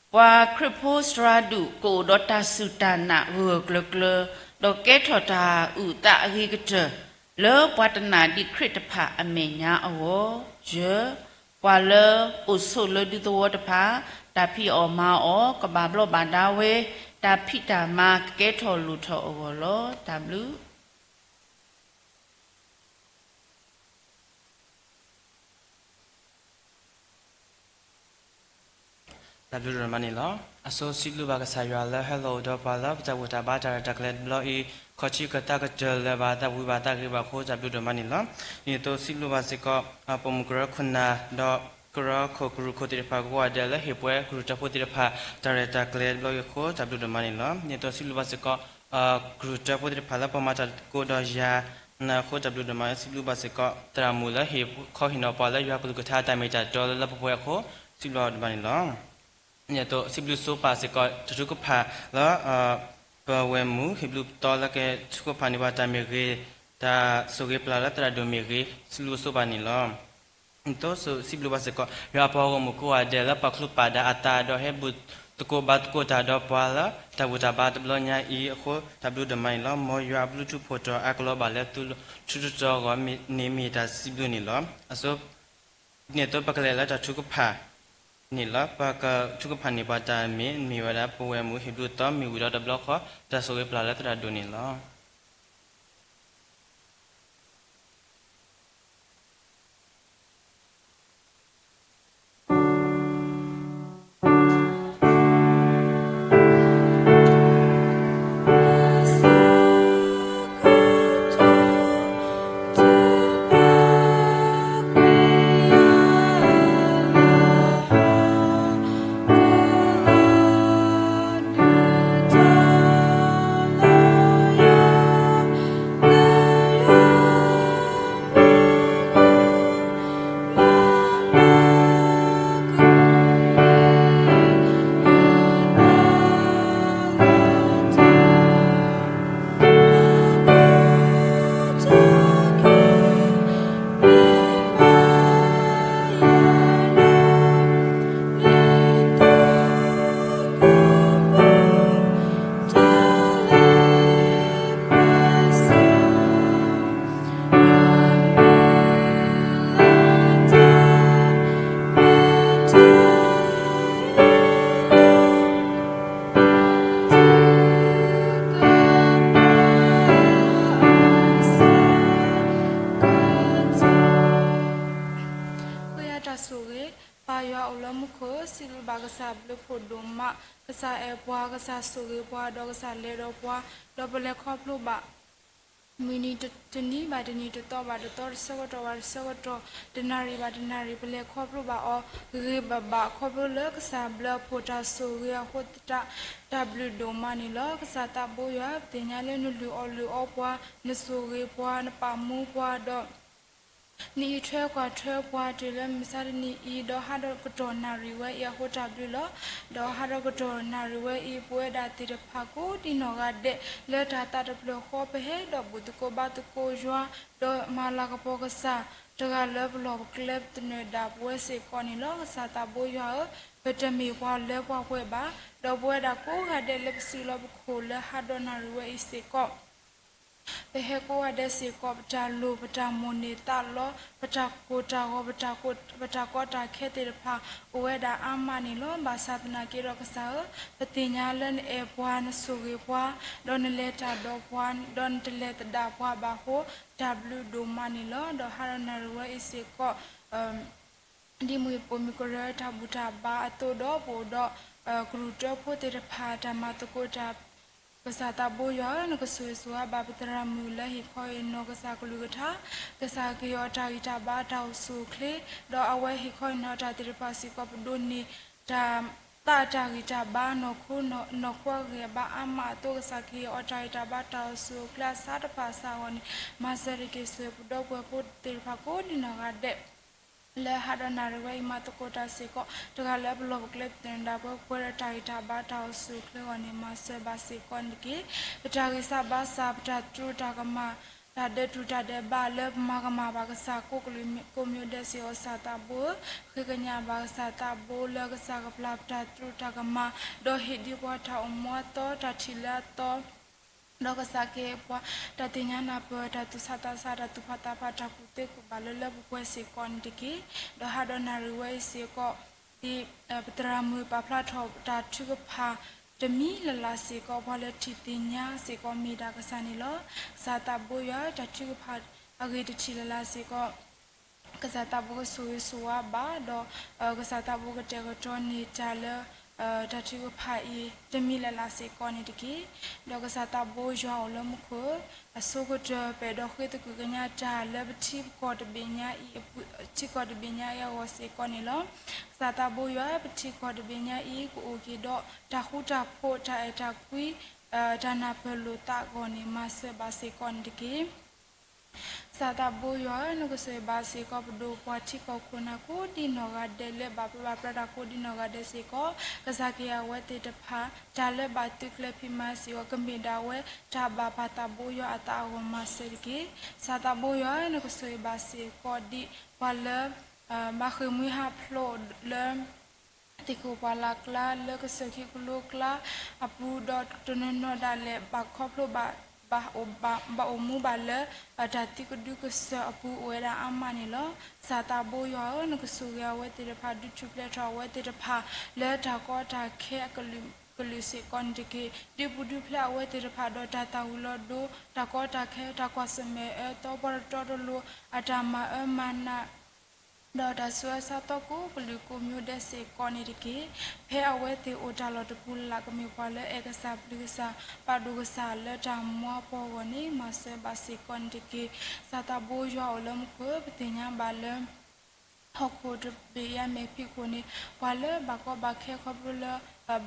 လွံၢ် ပှၤခရံာ်ဖိသရၣ်ဒူၣ်ကအိၣ်ဒီးတၢ်စူၢ်တၢ်နာ်ဂၢၢ်ဂၢၢ်ကျၢၤကျၢၤ, ဒီးကဲထီၣ်တၢ်အုၣ်သးအဂ့ၤကတၢၢ် လၢပှၤတနာ်ဒံးခရံာ်တဖၣ်အမဲာ်ညါအဂီၢ်, ယဲၢ် ပှၤလၢအိၣ်ဆိးလၢဒူသဝီတဖၣ်, တၢ်ဖံးအီၣ်မၤအီၣ်ကဘၣ်ဘျီးဘၣ်ဒါဝဲ, တၢ်ဖံးတၢ်မၤကကဲထီၣ်လိၣ်ထီၣ်အဂီၢ်လီၤ. တၢ်ဘျုး တၢ်ဘျုးဒိၣ်မးန့ၣ်လီၤ. အဆိစံးဘျုးဘၣ်ကစၢ်ယွၤလၢဟဲလီၤအိၣ်ဒီးပှၤလၢပတၢ်ဘူၣ်တၢ်ဘါတၢ်ရဲၣ်တၢ်ကျဲၤတဘျီအံၤ, ခီၣ်ထံးကသးကတၢၢ်လၢၤဘၣ်သးဝံၤဘၣ်သးဂ့ၤဘၣ်အဃိ တၢ်ဘျုးဒိၣ်မးန့ၣ်လီၤ. ဒ်သိးစံးဘျုးဘၣ်စ့ၢ်ကီး ပိာ်မုၣ်ကရၢခိၣ်နၢ် ဒီးကရၢခိၣ်ကရူၢ်ခိၣ်သ့ၣ်တဖၣ်ကိးဂၤဒဲးလၢဟ့ၣ်ပှဲၤကရူၢ်တၢဖိသ့ၣ်တဖၣ် တၢ်ရဲၣ်တၢ်ကျဲၤတဘျီအံၤအဃိ တၢ်ဘျုးဒိၣ်မးန့ၣ်လီၤ. ဒ်သိးစံးဘျုးဘၣ်စ့ၢ်ကီး ကရူၢ်တၢဖိသ့ၣ်တဖၣ်လၢပှၤမၤတၢ်သကိးဒီးယၤ နၢ်အဃိတၢ်ဘျုးဒိၣ်မး စံးဘျုးဘၣ်စ့ၢ်ကီး သရၣ်မုၣ်လၢဟ့ၣ်ခီဟ့ၣ်နီၤပှၤလၢယွၤကလုၢ်ကထါတၢ်မ့ၢ်တၢ်တီလၢလၢပှဲၤပှဲၤအဃိ စံးဘျုးဒိၣ်မးန့ၣ်လီၤ. ဒ်သိးစံးဘျုးဆိပာ်စ့ၢ်ကီး တၢ်ထုကဖၣ်လၢ ပဝဲၢ်မုၣ်ဟ့ၣ်ဘျုးပသီလၢကထုကဖၣ်န့ၢ်ပှၤတၢ်မ့ၢ်ဂ့ၤ, တၢ်ဆိၣ်ဂ့ၤပျၢ်လၢသရၣ်ဒိၣ်မ့ၢ်ဂ့ၤ စံးဘျုးဆိပာ်န့ၣ်လီၤ. ဒ်သိးစံးဘျုးဘၣ်စ့ၢ်ကီး ယွၤအပှၤဂီၢ်မုၢ်ကိးဂၤဒဲးလၢပာ်ချုးပာ်ဒၣ်အသးဒီးဟဲဘူၣ်သကိးဘါသကိးတၢ်ဒီးပှၤလၢ တၢ်ဘူၣ်တၢ်ဘါတဘျီညါအံၤအဃိ တၢ်ဘျုးဒိၣ်မးန့ၣ်လီၤ. မ်ယွၤအဘျုးထူးဖှိၣ်တီၤအါကလီၤဘၣ်လၢသု ထူးထူးတီၤတီၤအဂီၢ်န့ၣ်မ့ၢ်တၢ်စံးဘျုးန့ၣ်လီၤ. အဆိ ဒ်သိးပကလဲၤလၢတၢ်ထုကဖၣ်န့ၣ်လီၤ. ပကထုကဖၣ်န့ၢ်ပှၤတၢ်မ့ၢ် မ့ၢ်ဝဲဒၣ် ပဝဲၢ်မုၣ်ဟ့ၣ်ဘျုးသီမ့ၢ်ဝံၤဒီးတဘျီဃီ တၢ်ဆိၣ်ဂ့ၤပျၢ်လၢသရၣ်ဒိၣ်န့ၣ်လီၤ. ကစၢ်ဆိၣ်ဂ့ၤ, ပၢ်ယွၤအိၣ်လၢမူခိၣ်, စံးဘျုးဘၣ်ကစၢ်ဘျုးဖှိၣ်ဒိၣ်မး, ကစၢ်အဲၣ်ပှၤ, ကစၢ်ဆိၣ်ဂ့ၤပှၤ, ဒီးကစၢ်လဲၤဒီးပှၤ, ဒီးပလဲၤခီဖျိဘၣ် မုၢ်နံၤတနံၤဘၣ်တနံၤ, တသီဘၣ်တသီ, တဆၢကတီၢ်ဘၣ်တဆၢကတီၢ်, တနၣ်ရံၣ်ဘၣ်တနၣ်ရံၣ်, ပလဲၤခီဖျိဘၣ်အီၤ ဂ့ၤဂ့ၤဘၣ်ဘၣ် ခီဖျိလၢကစၢ်ဘျုးအဖှိၣ်တၢ်ဆိၣ်ဂ့ၤအဃိသတး, တၢ်ဘျုးဒိၣ်မးန့ၣ်လီၤ. ကစၢ်သးဘိယွၤ, ပသ့ၣ်ညါလၢနလုၢ်အီၣ်လုၢ်အီပှၤ, နဆိၣ်ဂ့ၤပှၤ, နပာ်မူပှၤ, ဒီး နအံးထွဲကွၢ်ထွဲပှၤ တုၤလၢမုၢ်မဆါတနံၤအံၤ, ဒီးဟးဒီးကတီၢ်နၣ်ရံၣ်ဝဲအံၤအဃိတၢ်ဘျုးလီၤ. ဒီးဟးဒီးကတီၢ်နၣ်ရံၣ်ဝဲအံၤ ပဝဲဒၣ်သ့ၣ်တဖၣ်ကိးဒံနီၢ်ဂၤဒဲး လၢတၢ်သးတဖျၢၣ်ဃီ ပဟဲဒီးဘူၣ်သကိးဘါသကိးယွၤ, ဒီးမၤလၤကပီၤကစၢ်, တဂၤလၢပလီၢ်ပကျဲ ပသနၢၣ်ဒၣ်ပဝဲစ့ၢ်ကီးန့ၣ်လီၤ. ကစၢ်သးဘိယွၤဧၢ, ပတမ့ၢ်ပှၤလၢပှၤပှဲၤဘၣ်, ဒီးပဝဲဒၣ်ကိးဂၤဒဲးလၢပစုလီၢ်ပခိၣ်လၢဟးဒီးနၣ်ရံၣ်ဝဲအံၤစ့ၢ်ကီး ပဟဲကိးဂၤဒဲးစ့ၢ်ကီး ပတၢ်လိၣ် ပတၢ်မိၣ်န့ၢ်သးလီ, ပတၢ်ကိၢ်တၢ်ဂီၤ, ပတၢ်ကီတၢ်ခဲသ့ၣ်တဖၣ် အိၣ်ဝဲဒၣ်အါမးန့ၣ်လီၤ. ဘၣ်ဆၣ်သနာ်က့ဒီးကစၢ်ဧၢ, ပသ့ၣ်ညါလၢနအဲၣ်ပှၤ, နဆိၣ်ဂ့ၤပှၤ, ဒီးနလဲၤတၢ်ဒီးပှၤ, ဒီးနတလဲၤသဒၣ်ပှၤဘၣ်အဃိ, တၢ်ဘျုးဒိၣ်မးန့ၣ်လီၤ. ဒီးဟးဒီးနၣ်ရံၣ်ဝဲအံၤစ့ၢ်ကီး ဒ်မ့ၢ်ပိာ်မုၣ်ကရၢတၢ်ဘူၣ်တၢ်ဘါအသိးဒီး ပအိၣ်ဒီး ကရူၢ်တၢဖိသ့ၣ်တဖၣ် တၢ်မၤသကိးတၢ်, ကစၢ်သးဘိယွၤဧၢ, နကဆိၣ်ဂ့ၤဆိၣ်ဝါဘၣ်ပသရၣ်မုၣ်လၢဟ့ၣ်ခီဟ့ၣ်နီၤကစၢ်ကလုၢ်ကထါ, ကစၢ်ကဟ့ၣ်အီၤတၢ်ဂံၢ်တၢ်ဘါတၢ်အိၣ်ဆူၣ်အိၣ်ချ့, ဒီးအဝဲဟ့ၣ်ခီဟ့ၣ်နီၤတၢ်သ့ၣ်တဖၣ်စ့ၢ်ကီး ပဒိးန့ၢ်တၢ် သးတၢ်ဂံၢ်တၢ်ဘါ နီၢ်ခိအဂံၢ်အဘါအါမးအသိး ကစၢ်ကဟ့ၣ်အီၤတၢ်ဂံၢ်တၢ်ဘါ တၢ်အိၣ်ဆူၣ်အိၣ်ချ့အစးတဖၣ်အစးအဂီၢ်န့ၣ်, မၤစၢၤတက့ၢ်. ဆိၣ်ဂ့ၤပဒီပုၢ်ဝဲၢ်ဖိသ့ၣ်တဖၣ်ကိးဒံနီၢ်ဂၤဒဲး လၢဟးဒီးနၣ်ရံၣ်ဝဲအံၤ မၤသကိးတၢ်စ့ၢ်ကီး တဂၤလၢပလီၢ်ပကျဲ ပသနၢၣ်ဒၣ်ပဝဲ ပှဲၤဒီးတၢ်ဂံၢ်တၢ်ဘါတၢ်အိၣ်ဆူၣ်အိၣ်ချ့အဂီၢ်န့ၣ် မၤစၢၤဘၣ်စ့ၢ်ကီးန့ၣ်တက့ၢ်. ပတၢ်ဂံၢ်စၢ်ဘါစၢ် ပတၢ်တြူးတၢ်ကမၣ် တၢ်ဒဲးတူၢ်တၢ်ဒဲးဘးလၢပမၤကမၣ်ဘၣ်ကစၢ်ကိးကလုာ်ကိးမံၤဒဲးစ့ၢ်ကီး ကစၢ်သးဘိဧၢ, ဃ့ကညးဘၣ်ကစၢ်သးဘိလၢကစၢ်ကပျၢ်ပတၢ်တြူးတၢ်ကမၣ်, ဒီးဟ့ၣ်ဒံးပှၤတၢ်အိၣ်မူအသီ တၢ်ထံၣ်လၢအသီ ဒီးကစၢ်ကဟ့ၣ်ပှၤ တၢ်သ့ၣ်ညါနၢ်ပၢၢ် တၢ်သူၣ်ဆးသးဆး တၢ်သူၣ်ဖးသးဖး တၢ်ကူၣ်သ့ကူၣ်ဘၣ်လၢလၢပှဲၤပှဲၤစ့ၢ်ကီးန့ၣ်တက့ၢ်. ဒီးဟးဒီးနၣ်ရံၣ်ဝဲအံၤစ့ၢ်ကီး ဒ်ပသရၣ်မုၣ်ပာ်ဖျါထီၣ် တၢ်ထုကဖၣ် တမံၤလၢ်လၢ်စ့ၢ်ကီး ပှၤလၢထံၣ်သ့ၣ်ညါစ့ၢ်ကီးမ့ၢ်ဒၣ်ကစၢ်န့ၣ်လီၤ. ကစၢ်သးဘိယွၤ တၢ်ထုကဖၣ်အဂ့ၢ်တထံၣ်လၢ်လၢ်စ့ၢ်ကီး ကစၢ်သးဘိကဆိၣ်ဂ့ၤဆိၣ်ဝါဘၣ်, ဒီးကစၢ်သးဘိကတဲာ်ကတီၤန့ၢ်တၢ်လၢ တၢ်ထုကဖၣ်အံၤ တမံၤလၢ်လၢ်စ့ၢ်ကီးန့ၣ်တက့ၢ်. ဒီးကစၢ်သးဘိယွၤအိၣ်လၢမူခိၣ်ဧၢ, အဆိကတၢၢ် ပအဲၣ်ဒိးဃ့သကွံၢ်ကညးတၢ်လၢပထံကီၢ်တဘ့ၣ်ညါအံၤ, ထံကီၢ်တဘ့ၣ်ညါအံၤအဂီၢ်စ့ၢ်ကီးန့ၣ်လီၤ. ကစၢ်သးဘိယွၤ ပထံကီၢ်တဘ့ၣ်ညါအံၤ ကအိၣ်က့ၤဒီးတၢ်ဃူတၢ်ဖိး တၢ်အဲၣ်တၢ်ကွံ တၢ်နၢ်ပၢၢ်လိာ်သးအဂီၢ်န့ၣ် မၤစၢၤဘၣ်စ့ၢ်ကီးန့ၣ်တက့ၢ်. ကစၢ်သးဘိယွၤဧၢ, နကဆိၣ်ဂ့ၤဘၣ်စ့ၢ်ကီး ပဒိၣ်ပှၤထံကီၢ်ခိၣ်နၢ်ကိးဒံနီၢ်ဂၤဒဲးလၢဘၣ်ပၢဘၣ်ပြးတၢ်ကိးဒံနီၢ်ဂၤဒဲးစ့ၢ်ကီး, ကစၢ်ကဟ့ၣ်အဝဲသ့ၣ်တဖၣ် တၢ်လၢဘၣ်သုးကျဲၤဖံးမၤစ့ၢ်ကီး ကမ့ၢ်ဒၣ်ဝဲ တၢ်ဘၣ်ပာ်သးဘိယွၤအသးအဂီၢ်မၤစၢၤတက့ၢ်. ကစၢ်သးဘိယွၤဧၢ, နကဆိၣ်ဂ့ၤဘၣ်စ့ၢ်ကီးဒ်ပှၤလၢ ဘၣ်ဃ့ၢ်မှံဟးဖျိးလၢ သ့ၣ်ခိၣ်ပှၢ်လၢ်ကျါ လၢကစၢၢ်ခံကလိကျါအပူၤ ဒီးတနီၤနီၤဒၣ်လဲာ် ဘၣ်ခီဖျိ ဘၣ်အိၣ်မူဘၣ်လၢ တၢ်သံကဒုကစၢၢ်အပူၤ အိၣ်ဝဲဒၣ်အါမးန့ၣ်လီၤ. ကစၢ်သးဘိယွၤဧၢ, နကဆိၣ်ဂ့ၤအဝဲသ့ၣ်တဖၣ် ဒုးထူၣ်ဖျဲးထီၣ်အဝဲသ့ၣ်တဖၣ် လၢတၢ်ကီတၢ်ခဲအကလုာ်စ့ၢ်ကီးန့ၣ်တက့ၢ်. ဒုးပူၤဒုးဖျဲးအဝဲသ့ၣ်တဖၣ်ဒီးတၢ်သၣ်ဝံၤလီၤဒိ တၢ်ကီတၢ်ခဲ တၢ်ကွၢ်ဆၢၣ်မဲာ်အၢသီ ပှၤတတီတလိၤ အတၢ်မၤအၢမၤနး ဒီးတၢ်ဆူးအၢဆါသီကိးကလုာ်ကိးမံၤဒဲးစ့ၢ်ကီးန့ၣ်တက့ၢ်. ဖဲအဝဲသ့ၣ်အိၣ်တၢ်လီၢ်တပူၤလၢ်လၢ် ကမ့ၢ်ပှၤလၢအဲၣ်ကစၢ်ပျံၤကစၢ် ပာ်ဒိၣ်ကစၢ်လၢတၢ်မူအပူၤအဂီၢ်န့ၣ် မၤစၢၤဘၣ်စ့ၢ်ကီးန့ၣ်တက့ၢ်. ကစၢ်သးဘိယွၤအိၣ်လၢမူခိၣ်ဧၢ, ပသ့ၣ်ညါဘၣ်လၢ ဟီၣ်ခိၣ်တဘ့ၣ်အံၤအမဲာ်ဖံးခိၣ်န့ၣ် ပှၤလၢဘၣ်ကီဘၣ်ခဲခီဖျိလၢ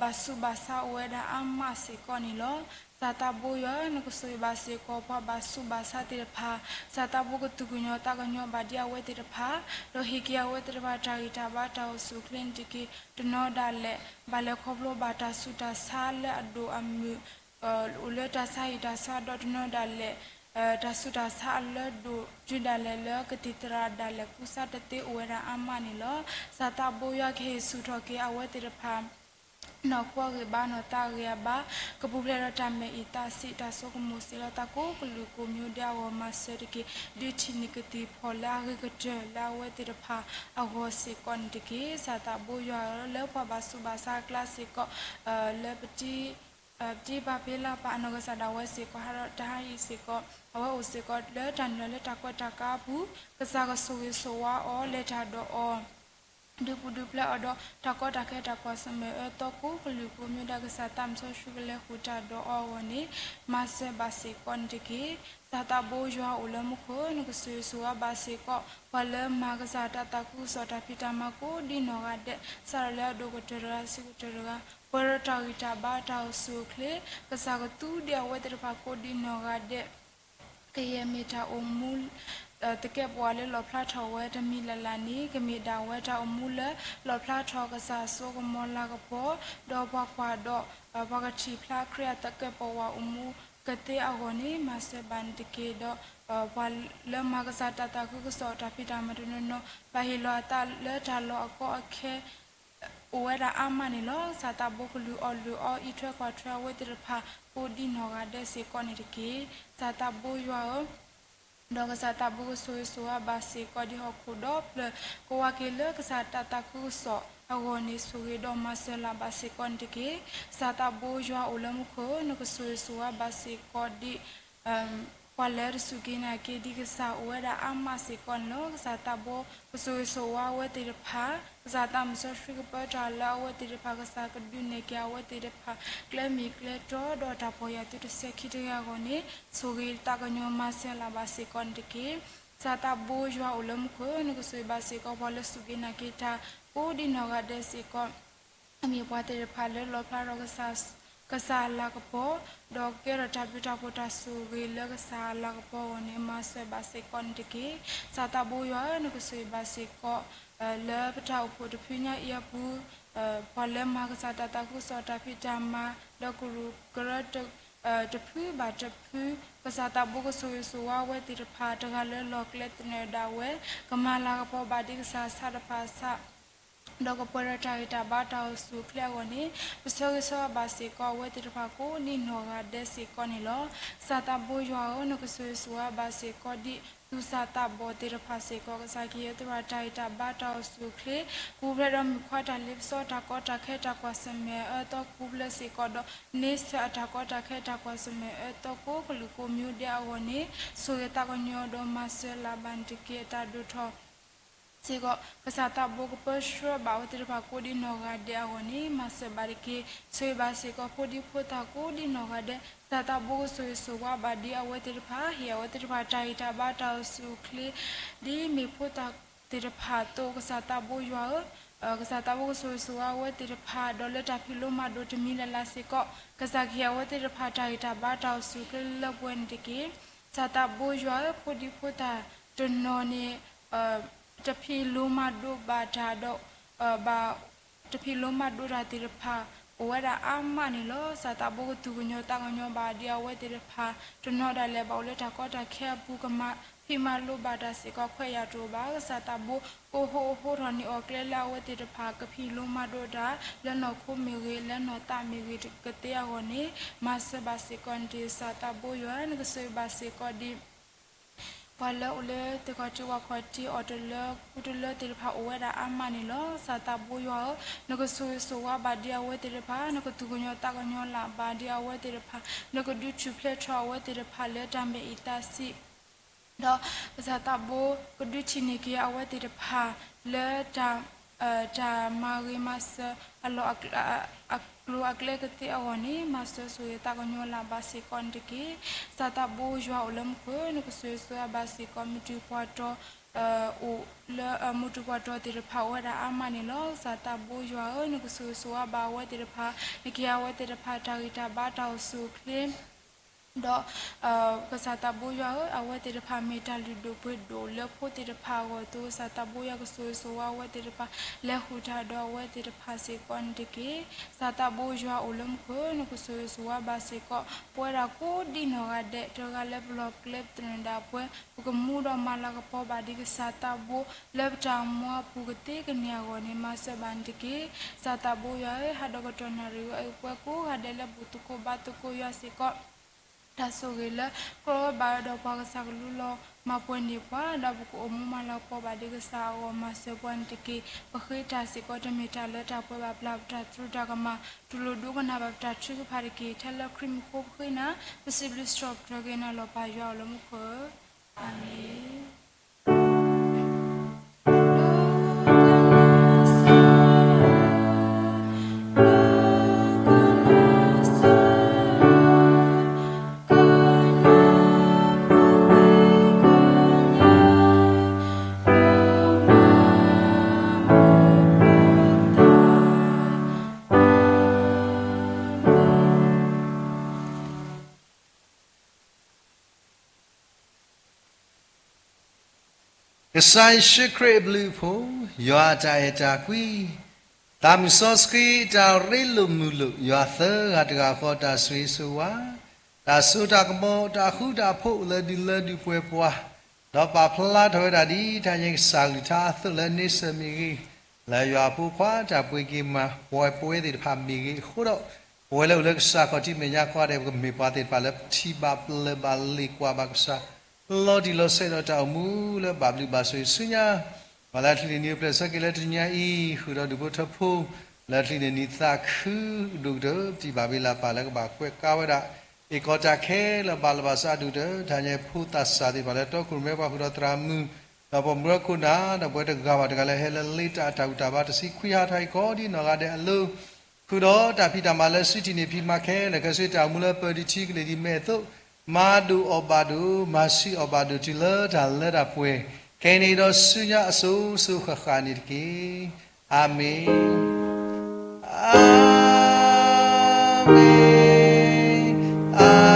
ဘၣ်ဆူးဘၣ်ဆါအိၣ်ဝဲဒၣ်အါမးစ့ၢ်ကီးန့ၣ်လီၤ. ကစၢ်သးဘိယွၤဧၢ, နကဆိၣ်ဂ့ၤဘၣ်စ့ၢ်ကီး ပှၤဘၣ်ဆူးဘၣ်ဆါသ့ၣ်တဖၣ်, ကစၢ်သးဘိကသူၣ်ကညီၤသးကညီၤဘၣ်ဒံးအဝဲသ့ၣ်တဖၣ်, ဒီးဟ့ၣ်က့ၤအဝဲသ့ၣ်တဖၣ် တၢ်ဂံၢ်တၢ်ဘါတၢ်အိၣ်ဆူၣ်အိၣ်ချ့န့ၣ်တက့ၢ်. တနီၤဒၣ်လဲာ် ဘၣ်လဲၤခီဖျိဘၣ်တၢ်ဆူးတၢ်ဆါလၢအဒိၣ်အမုၢ် အိၣ်လၢတၢ်ဆါဟံၣ်တၢ်ဆါဒီး တနီၤဒၣ်လဲာ် တၢ်ဆူးတၢ်ဆါအလၢဒိၣ်တုၤဒၣ်လဲာ်လၢကသံၣ်သရၣ်ဒၣ်လဲာ် ကူစါတသ့အိၣ်ဝဲဒၣ်အါမးန့ၣ်လီၤ. ကစၢ်သးဘိယွၤကဟ့ၣ်ဆူၣ်ထီၣ်က့ၤအဝဲသ့ၣ်တဖၣ် နီၢ်ခိအဂံၢ်ဘါ နီၢ်သးအဂံၢ်အဘါ ကပူၤဖျဲးဒီးတၢ်မဲာ်အံၤသးဆံး တၢ်ဆိကမိၣ်စ့ၢ်လီၤသးကိးကလုာ်ကိးမံၤဒဲးအဂီၢ် မၤစၢၤတက့ၢ်. ဒုးထံၣ်န့ၢ်ကသံၣ်ဖီၣ်လၢအဂ့ၤကတၢၢ်လၢအဝဲသ့ၣ်တဖၣ်အဂီၢ်စ့ၢ်ကီးန့ၣ်တက့ၢ်. ကစၢ်သးဘိယွၤဧၢ, လၢပှၤဘၣ်ဆူးဘၣ်ဆါအကျါစ့ၢ်ကီး လၢပတံ ပတံၤပာ်ဖံးလၢပာ်အနီၢ်ကစၢ်ဒၣ်ဝဲစ့ၢ်ကီး ဟးဒီးတၢ်ဟးအံၤစ့ၢ်ကီး အဝဲအိၣ်စ့ၢ်ကီးလၢတၢ်နုာ်လီၤလၢတၢ်ကီတၢ်ခဲအပူၤ ကစၢ်ကဆိၣ်ဂ့ၤဆိၣ်ဝါအီၤ လဲၤတၢ်ဒီးအီၤ ဒုးပူၤဒုးဖျဲးအီၤဒီး တၢ်ကီတၢ်ခဲတၢ်ကွၢ်ဆၢၣ်မဲာ်အၢသီ ကိးကလုာ်ကိးမံၤဒဲး ကစၢ်သးမစီဆှံကလဲၤဃုာ်တၢ်ဒီးအီၤအဂီၢ်န့ၣ် မၤစၢၤဘၣ်စ့ၢ်ကီးန့ၣ်တက့ၢ်. ကစၢ်သးဘိယွၤအိၣ်လၢမူခိၣ်ဧၢ, နကဆိၣ်ဂ့ၤဆိၣ်ဝါဘၣ်စ့ၢ်ကီး ပှၤလၢမၤကစၢ်တၢ်သးခုကစီၣ်တၢ်ဖံးတၢ်မၤကိးဒ်နီၢ်ဂၤဒဲး, စးထီၣ်လၢအဒိၣ်ကတၢၢ်တဂၤ ဆံးကတၢၢ်တဂၤ, ပှဲၤဒီးတၢ်ဂံၢ်တၢ်ဘါတၢ်အိၣ်ဆူၣ်အိၣ်ချ့, ကစၢ်ကသူဒံးအဝဲသ့ၣ်တဖၣ်ကိးဒ်နီၢ်ဂၤဒဲး ကယဲၢ်မ့ၢ်တၢ်အိၣ်မူ သကဲးပဝးလၢလီၣ်ဖျါထီၣ်ဝဲတမံၤလၢ်လၢ်န့ၣ် ကမ့ၢ်ဒၣ်ဝဲတၢ်အိၣ်မူလၢလီၣ်ဖျါထီၣ်ကစၢ်စိကမီၤလၤကပီၤ, ဒီးပှၤကွၢ်ဒီး ပှၤကထံၣ်ဖျါခရံာ်အသကဲးပဝးအိၣ်မူကသ့အဂီၢ်န့ၣ် မၤစၢၤဘၣ်န့ၣ်တက့ၢ်. ဒီး ပှၤလၢမၤကစၢ်တၢ်သးခုကစီၣ်တၢ်ဖံးတၢ်မၤတနီၤနီၤ ဘၣ်ဟ့ၣ်လီၤအသးလၢတၢ်လီၢ်အကီအခဲ အိၣ်ဝဲဒၣ်အါမးန့ၣ်လီၤ. ကစၢ်သးဘိကလုၢ်အီၣ်လုၢ်အီ အံးထွဲကွၢ်ထွဲအဝဲသ့ၣ်တဖၣ် ကိးဒ်နီၢ်ဂၤဒဲးစ့ၢ်ကီးန့ၣ်တက့ၢ်. ကစၢ်သးဘိယွၤဧၢ, ဒီးကစၢ်သးဘိကဆိၣ်ဂ့ၤဆိၣ်ဝါဘၣ်စ့ၢ်ကီးဒ်ဟီၣ်ခိၣ်ဒီဖျၢၣ် ကဝးက့ၤလၢကစၢ်တၢ်သးခုကစီၣ်အဂီၢ်န့ၣ် ဆိၣ်ဂ့ၤဒီးမၤစၢၤလၢ်ဘၣ်စ့ၢ်ကီးန့ၣ်တက့ၢ်. ကစၢ်သးဘိယွၤအိၣ်လၢမူခိၣ်ဧၢ, နကဆိၣ်ဂ့ၤဆိၣ်ဝါဘၣ်စ့ၢ်ကီးဒ် ပှၤလၢတစူၢ်က့ၤနာ်က့ၤဒ်ကစၢ်အိၣ်ဝဲဒၣ်အါမးစ့ၢ်ကီးန့ၣ်လီၤ. ကစၢ်သးဘိကဆိၣ်ဂ့ၤဆိၣ်ဝါအဝဲသ့ၣ်တဖၣ်, ကစၢ်သးမစီဆှံကပၢတၢ်လၢအဝဲသ့ၣ်တဖၣ်, ကစၢ်ကဒုးနဲၣ်က့ၤအဝဲသ့ၣ်တဖၣ် ကျဲမ့ၢ်ကျဲတီဒီးတၢ်ပီၢ်ယၢ်သုတစဲးခံတဂၤအဂီၢ်န့ၣ် ဆိၣ်ဂ့ၤသးကညီၤမၤစၢၤလၢ်ဘၣ်စ့ၢ်ကီးန့ၣ်တက့ၢ်. ကစၢ်သးဘိယွၤအိၣ်လၢမူခိၣ်ဧၢ, နကဆိၣ်ဂ့ၤဘၣ်စ့ၢ်ကီးပှၤလၢစူၢ်က့ၤနာ်က့ၤတၢ် ကိးဒ်နီၢ်ဂၤဒဲးစ့ၢ်ကီး အမ့ၢ်ပှၤသ့ၣ်တဖၣ်လၢလီၣ်ဖျါထီၣ် ကစၢ်အလၤကပီၤ, ဒီးကဲထီၣ်တၢ်ဘျုးတၢ်ဖှိၣ်တၢ်ဆိၣ်ဂ့ၤလၢကစၢ်အလၤကပီၤအဂီၢ်န့ၣ် မၤစၢၤဘၣ်စ့ၢ်ကီးန့ၣ်တက့ၢ်. ကစၢ်သးဘိယွၤဧၢ, နကဆိၣ်ဂ့ၤဘၣ်စ့ၢ်ကီး လၢပတၢ်အိၣ်ဖှိၣ်တဖုညါအံၤအပူၤ ပှၤလၢမၤကစၢ်တၢ်သးခုကစီၣ်တၢ်ဖံးတၢ်မၤ ဒီးကရူၢ်ကရၢ တဖုဘၣ်တဖု, ကစၢ်သးဘိကဆိၣ်ဂ့ၤဆိၣ်ဝါအဝဲသ့ၣ်တဖၣ် တဂၤလၢလီၢ်ကျဲသနၢၣ်ဒၣ်ဝဲ ကမၤလၤကပီၤဘၣ်ဒ်ကစၢ်အဆၣ်တဖၣ်အဆၣ် ဒီးကပှဲၤဒီးတၢ်ဂံၢ်တၢ်ဘါတၢ်အိၣ်ဆူၣ်အိၣ်ချ့အဂီၢ်န့ၣ် ပဆၢဂ့ၤဆၢဝါဘၣ်စ့ၢ်ကီးအဝဲသ့ၣ်တဖၣ်ကိးဒ်နီၢ်ဂၤဒဲးစ့ၢ်ကီးန့ၣ်လီၤ. ကစၢ်သးဘိယွၤဧၢ, နကဆိၣ်ဂ့ၤဆိၣ်ဝါဘၣ်စ့ၢ်ကီးဒ်သူၣ်စၢ်သးဘီၣ်သ့ၣ်တဖၣ်စ့ၢ်ကီး, ကစၢ်ကဟ့ၣ်အဝဲသ့ၣ်တဖၣ်တၢ်ဂံၢ်တၢ်ဘါတၢ်အိၣ်ဆူၣ်အိၣ်ချ့, ပူၤဖျဲးဒီးမုၣ်ခွါတၢ်လ့ပစီ တၢ်ကီတၢ်ခဲတၢ်ကွၢ်ဆၢၣ်မဲာ်အၢသီပူၤဖျဲးစ့ၢ်ကီးဒီး န့ဆၢၣ်အတၢ်ကီတၢ်ခဲတၢ်ကွၢ်ဆၢၣ်မဲာ်အၢသီကိးကလုာ်ကိးမံၤဒဲးအဂီၢ်န့ၣ် ဆိၣ်ဂ့ၤသးကညီၤဒီးမၤစၢၤလၢ်ဘၣ်န့ၣ်တက့ၢ်. အတၢ်ဒိၣ်ထီၣ် စ့ၢ်ကီး ကစၢ်သးဘိကပၢဆှၢဘၣ်အဝဲသ့ၣ်တဖၣ်ကိးဒ်နီၢ်ဂၤဒဲးအဂီၢ်န့ၣ် မၤစၢၤဘၣ်တက့ၢ်. ဆိၣ်ဂ့ၤဘၣ်စ့ၢ်ကီးဖိဒံဖိသၣ်ကိးဒ်နီၢ်ဂၤဒဲး, ကစၢ်သးဘိကဆိၣ်ဂ့ၤဆိၣ်ဝါဘၣ်ဒ်အဝဲသ့ၣ်တဖၣ်, ဟ့ၣ်အဝဲသ့ၣ်တဖၣ်တၢ်ဂံၢ်တၢ်ဘါတၢ်အိၣ်ဆူၣ်အိၣ်ချ့ ဒ်မ့ၢ်ဖိသၣ်သ့ၣ်တဖၣ်အသိး ကစၢ်သးဘိယွၤဧၢ, ကစၢ်သးဘိကဆိၣ်ဂ့ၤဆိၣ်ဝါအဝဲသ့ၣ်တဖၣ် ဒီးလၢတၢ်ဖံးလိမၤဒိးတမံၤလၢ်လၢ်စ့ၢ်ကီး ကစၢ်ကဟ့ၣ်အဝဲသ့ၣ်တဖၣ်တၢ်ဂံၢ်တၢ်ဘါတၢ်အိၣ်ဆူၣ်အိၣ်ချ့လၢပှဲၤန့ၣ်တက့ၢ်. ကစၢ်သးဘိယွၤဧၢ, ဖိဒံဖိသၣ်တနီၤန့ၣ် တဖံးလိမၤဒိးဘၣ်တၢ်ဒီး ဘၣ်တဖံးလိမၤဒိးတၢ်သ့ၣ်တဖၣ် အိၣ်ဝဲဒၣ်အါမးန့ၣ်လီၤ. ကစၢ်သးဘိကသူၣ်ကညီၤသးကညီၤဘၣ်ဒ်အဝဲသ့ၣ်တဖၣ် တနီၤဒၣ်လဲာ်ဘၣ်အိၣ်လၢတၢ်ကီတၢ်ခဲအပူၤ ကမၤဖံးမၤလိဘၣ်တၢ်စ့ၢ်ကီး ခွဲးယာ်တအိၣ်ဘၣ်. ကစၢ်သးဘိကဟိးဟိးထီၣ်န့ၢ်အီၣ်ကျဲလၢအဝဲသ့ၣ်တဖၣ် ကဖံးလိမၤဒိးတၢ် လၢနီၢ်ခိမ့ၢ်ဂ့ၤ လၢနီၢ်သးမ့ၢ်ဂ့ၤကသ့အဂီၢ်န့ၣ် မၤစၢၤဘၣ်စ့ၢ်ကီးန့ၣ်တက့ၢ်. ကစၢ်သးဘိယွၤ နကဆိၣ်ဂ့ၤဘၣ်စ့ၢ်ကီးဒ် ပှၤလၢအိၣ်လၢသ့ၣ်ခီၣ်ထံးဝၣ်ခီၣ်ထံး အီၣ်တလၢဃုတလၢသ့ၣ်တဖၣ် အိၣ်ဝဲဒၣ်အါမးန့ၣ်လီၤ. ကစၢ်သးဘိယွၤဧၢ, နကဆိၣ်ဂ့ၤဆိၣ်ဝါဘၣ်ဒ်အဝဲသ့ၣ်တဖၣ်, နကသူၣ်ကညီၤသးကညီၤလၢ်ဘၣ်ဒ်အဝဲသ့ၣ်တဖၣ်, နကဒုးထူၣ်ဖျဲးထီၣ်အဝဲသ့ၣ်တဖၣ်လၢတၢ်မဲာ်အံၤသးဆံး ဒီးကစၢ်သးဘိကဒုးထံၣ်န့ၢ်က့ၤအဝဲသ့ၣ်တဖၣ်လၢ တၢ်မၤဂ့ၤမၤစၢၤ အလီၢ်အကျဲကသ့အဂီၢ်န့ၣ် မၤစၢၤဆိၣ်ဂ့ၤသးကညီၤလၢ်ဘၣ်စ့ၢ်ကီးန့ၣ်တက့ၢ်. ကစၢ်သးဘိယွၤအိၣ်လၢမူခိၣ်ဧၢ, နကဆိၣ်ဂ့ၤဆိၣ်ဝါဘၣ်စ့ၢ်ကီး မုၢ်တူၢ်ပှၤတီၤ အိၣ်လၢ မုၢ်တူၢ်ပှၤတီၤသ့ၣ်တဖၣ်အိၣ်ဝဲဒၣ်အါမးန့ၣ်လီၤ. ကစၢ်သးဘိယွၤဧၢ, နကဆိၣ်ဂ့ၤဆိၣ်ဝါဘၣ်အဝဲသ့ၣ်တဖၣ်, နကဟ့ၣ်အဝဲသ့ၣ်တဖၣ်တၢ်ဂံၢ်တၢ်ဘါတၢ်အိၣ်ဆူၣ်အိၣ်ချ့ ဒီး ကစၢ်သးဘိယွၤဧၢ, အဝဲသ့ၣ်တဖၣ်မ့ၢ်တၢ်လုၢ်ဒိၣ်ပှ့ၤဒိၣ်လၢဖိသ့ၣ်တဖၣ်အဂီၢ်အသိး, ကစၢ်သးဘိယွၤကဆိၣ်ဂ့ၤဆိၣ်ဝါအဝဲသ့ၣ်တဖၣ်, လဲၤဃုာ်တၢ်ဒီးအဝဲသ့ၣ်တဖၣ်စ့ၢ်ကီးန့ၣ်တက့ၢ်. ကစၢ်သးဘိယွၤအိၣ်လၢမူခိၣ်ဧၢ, နကဆိၣ်ဂ့ၤဆိၣ်ဝါဘၣ်စ့ၢ်ကီး ပဝဲဒၣ်ကိးဒ်နီၢ်ဂၤဒဲး, တဂၤလၢပလီၢ်ပကျဲပသနၢၣ်ဒၣ်ပှဲၤ, ပကမူဒီးမၤလၤကပီၤဘၣ်ဒ်ကစၢ်သးဘိ လၢပတၢ်မူအပူၤကသ့ကန့ၢ်အဂီၢ်န့ၣ် မၤစၢၤဘၣ်န့ၣ်တက့ၢ်. ကစၢ်သးဘိယွၤဧၢ, ဟးဒီးကတီၢ်နၣ်ရံၣ်ဝဲအံၤ ပှၤကိးဂၤဒဲးလၢဘူၣ်သကိးဘါသကိးယွၤစ့ၢ်ကီး တၢ်ဆိၣ်ဂ့ၤလၢ ကြၢးဘၣ်ဒီးပှၤကစၢ်ကလူးလီၤ. မၤပှဲၤန့ၢ်ပှၤ, ဒီးပကအိၣ်မူမၤလၤကပီၤဘၣ်ဒ်ကစၢ်အဂီၢ် မၤစၢၤပှၤန့ၣ်တက့ၢ်. ပဃ့တၢ်စ့ၢ်ကီးတမ့ၢ်တၢ်လၢတၢ်ပှဲၤဘၣ်ပျၢ်, ပတၢ်သရူးတၢ်ကမၣ်, တူၢ်လိာ်ဒိကနၣ်ဘၣ်ပတၢ်ထုကဖၣ်တက့ၢ်. ထဲလၢခရံာ်မူးဖိပဃ့နၤ, ပစံးဘျုးစံးထီၣ်ပတြၢၤက့ၤနၤလီၤ. ပၢ်ယွၤအိၣ်လၢမူခိၣ်ဧၢ, အၤမ့ၣ်. ကစၢ်ယ့ၣ်ၡူးခရံာ်အဘျုးအဖှိၣ်, ယွၤအတၢ်အဲၣ်တၢ်ကွံ, သးမုၢ်စီဆှံတၢ်ရ့လိာ်မုာ်လိာ်, ယွၤသၢဂၤတဂၤဃီတၢ်ဆိၣ်ဂ့ၤဆိၣ်ဝါ, တၢ်စိတၢ်ကမီၤ, တၢ်ဃူတၢ်ဖိးလၢဒုးလၢဒုးပှဲၤပှၤ, ဒီးပာ်ဖျါထီၣ်ဝဲဒၣ်ဒ်တၢ်ယဲၢ်ကစၢ်ကလုၢ်ကထါအသိးလၢန့ဆၢၣ်မ့ၢ်ဂ့ၤ, လၢယွၤအဖိခွါတၢ်ပှ့ၤက့ၤမၤပှဲၤပဝဲသ့ၣ်တဖၣ်မ့ၢ်ဂ့ၤအဃိဒီး, ပဝဲလၢအိၣ်လၢကစၢ်ခီၣ်ထံးမဲာ်ညါကိးဂၤဒဲး ပကမ့ၢ်ပှၤသ့ၣ်တဖၣ်လၢပထံၣ်ဘၣ်ပလၢၢ်ဘၣ်လ့ၣ်ကွၢ်ဘၣ်ကစၢ် လီၤတံၢ်လီၤဆဲးဒီးတၢ်အိၣ်မူလၢဘၣ်ဘျုးဘၣ်ဆိၣ်ဂ့ၤဆူညါ, ပှၤလၢအချံးန့ၢ်နံၤအိၣ်ဖျဲၣ်ဆၢက့ၤလၢတနံၤညါအံၤ ဃုာ်ဒီးဒူၣ်ဖိထၢဖိ လၢအချံးန့ၢ်နံၤသးခုဒိၣ်ကတၢၢ် ပထံၣ်ဘၣ်ဘၣ်လၢ်ပာ်လၢကဘၣ်ကွဲးကါဝဲဒၣ် အ့ၣ်ကီးတၢ်ခဲလၢာ်ဘၣ်လၢ်ဘၣ်စးဒိၣ်ကတၢၢ် တၢ်ညဲဖိသၣ်စၢ်သ့ၣ်တဖၣ်လၢတီခိၣ်ရိၣ်မဲပှၤဃုာ်ဒီးသရၣ်မုၣ် ဒီးပိာ်မုၣ်ဒီးခိၣ်နၢ် ဒီးပဝဲတဂၤဘၣ်တဂၤလၢဟဲလၢလ့တၢ်အတၢ်ဘူၣ်တၢ်ဘါ တဆံခွံဟါထီၣ်အံၤကိးဒ်နီၢ်ဂၤဒဲးအလိၤ ဃုာ်ဒီးတၢ်ဖံးတၢ်မၤလၢစုထံၣ်န့ၢ်ဖံးမၤခဲလၢာ်ခဲဆ့ တၢ်အိၣ်မူလၢပၢၤဒံးထံကလံၢ်ဒံးမဲာ်အသိး, မၤဒိၣ်အီၣ်ဘၣ်ဒိၣ်, မၤဆံးအီၣ်ဘၣ်ဒိၣ်တုၤလၢတၢ်လၢတၢ်ပှဲၤ, ခဲအံၤန့ၣ်ဒီးဆူညါအစိၤစိၤဃၣ်ဃၣ်န့ၣ်တက့ၢ်. အၤမ့ၣ်, အၤမ့ၣ်, အၤ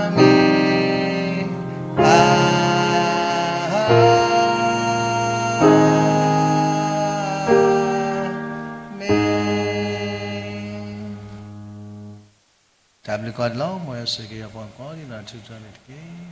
မ့ၣ်, အၤမ့ၣ်. တၢ်ဘျုးကိးဒံးလီၤ. မ်ယွၤဆိၣ်ဂ့ၤက့ၤပှၤကိးဒ်နီၢ်ထူထီၣ်န့ၣ်တက့ၢ်.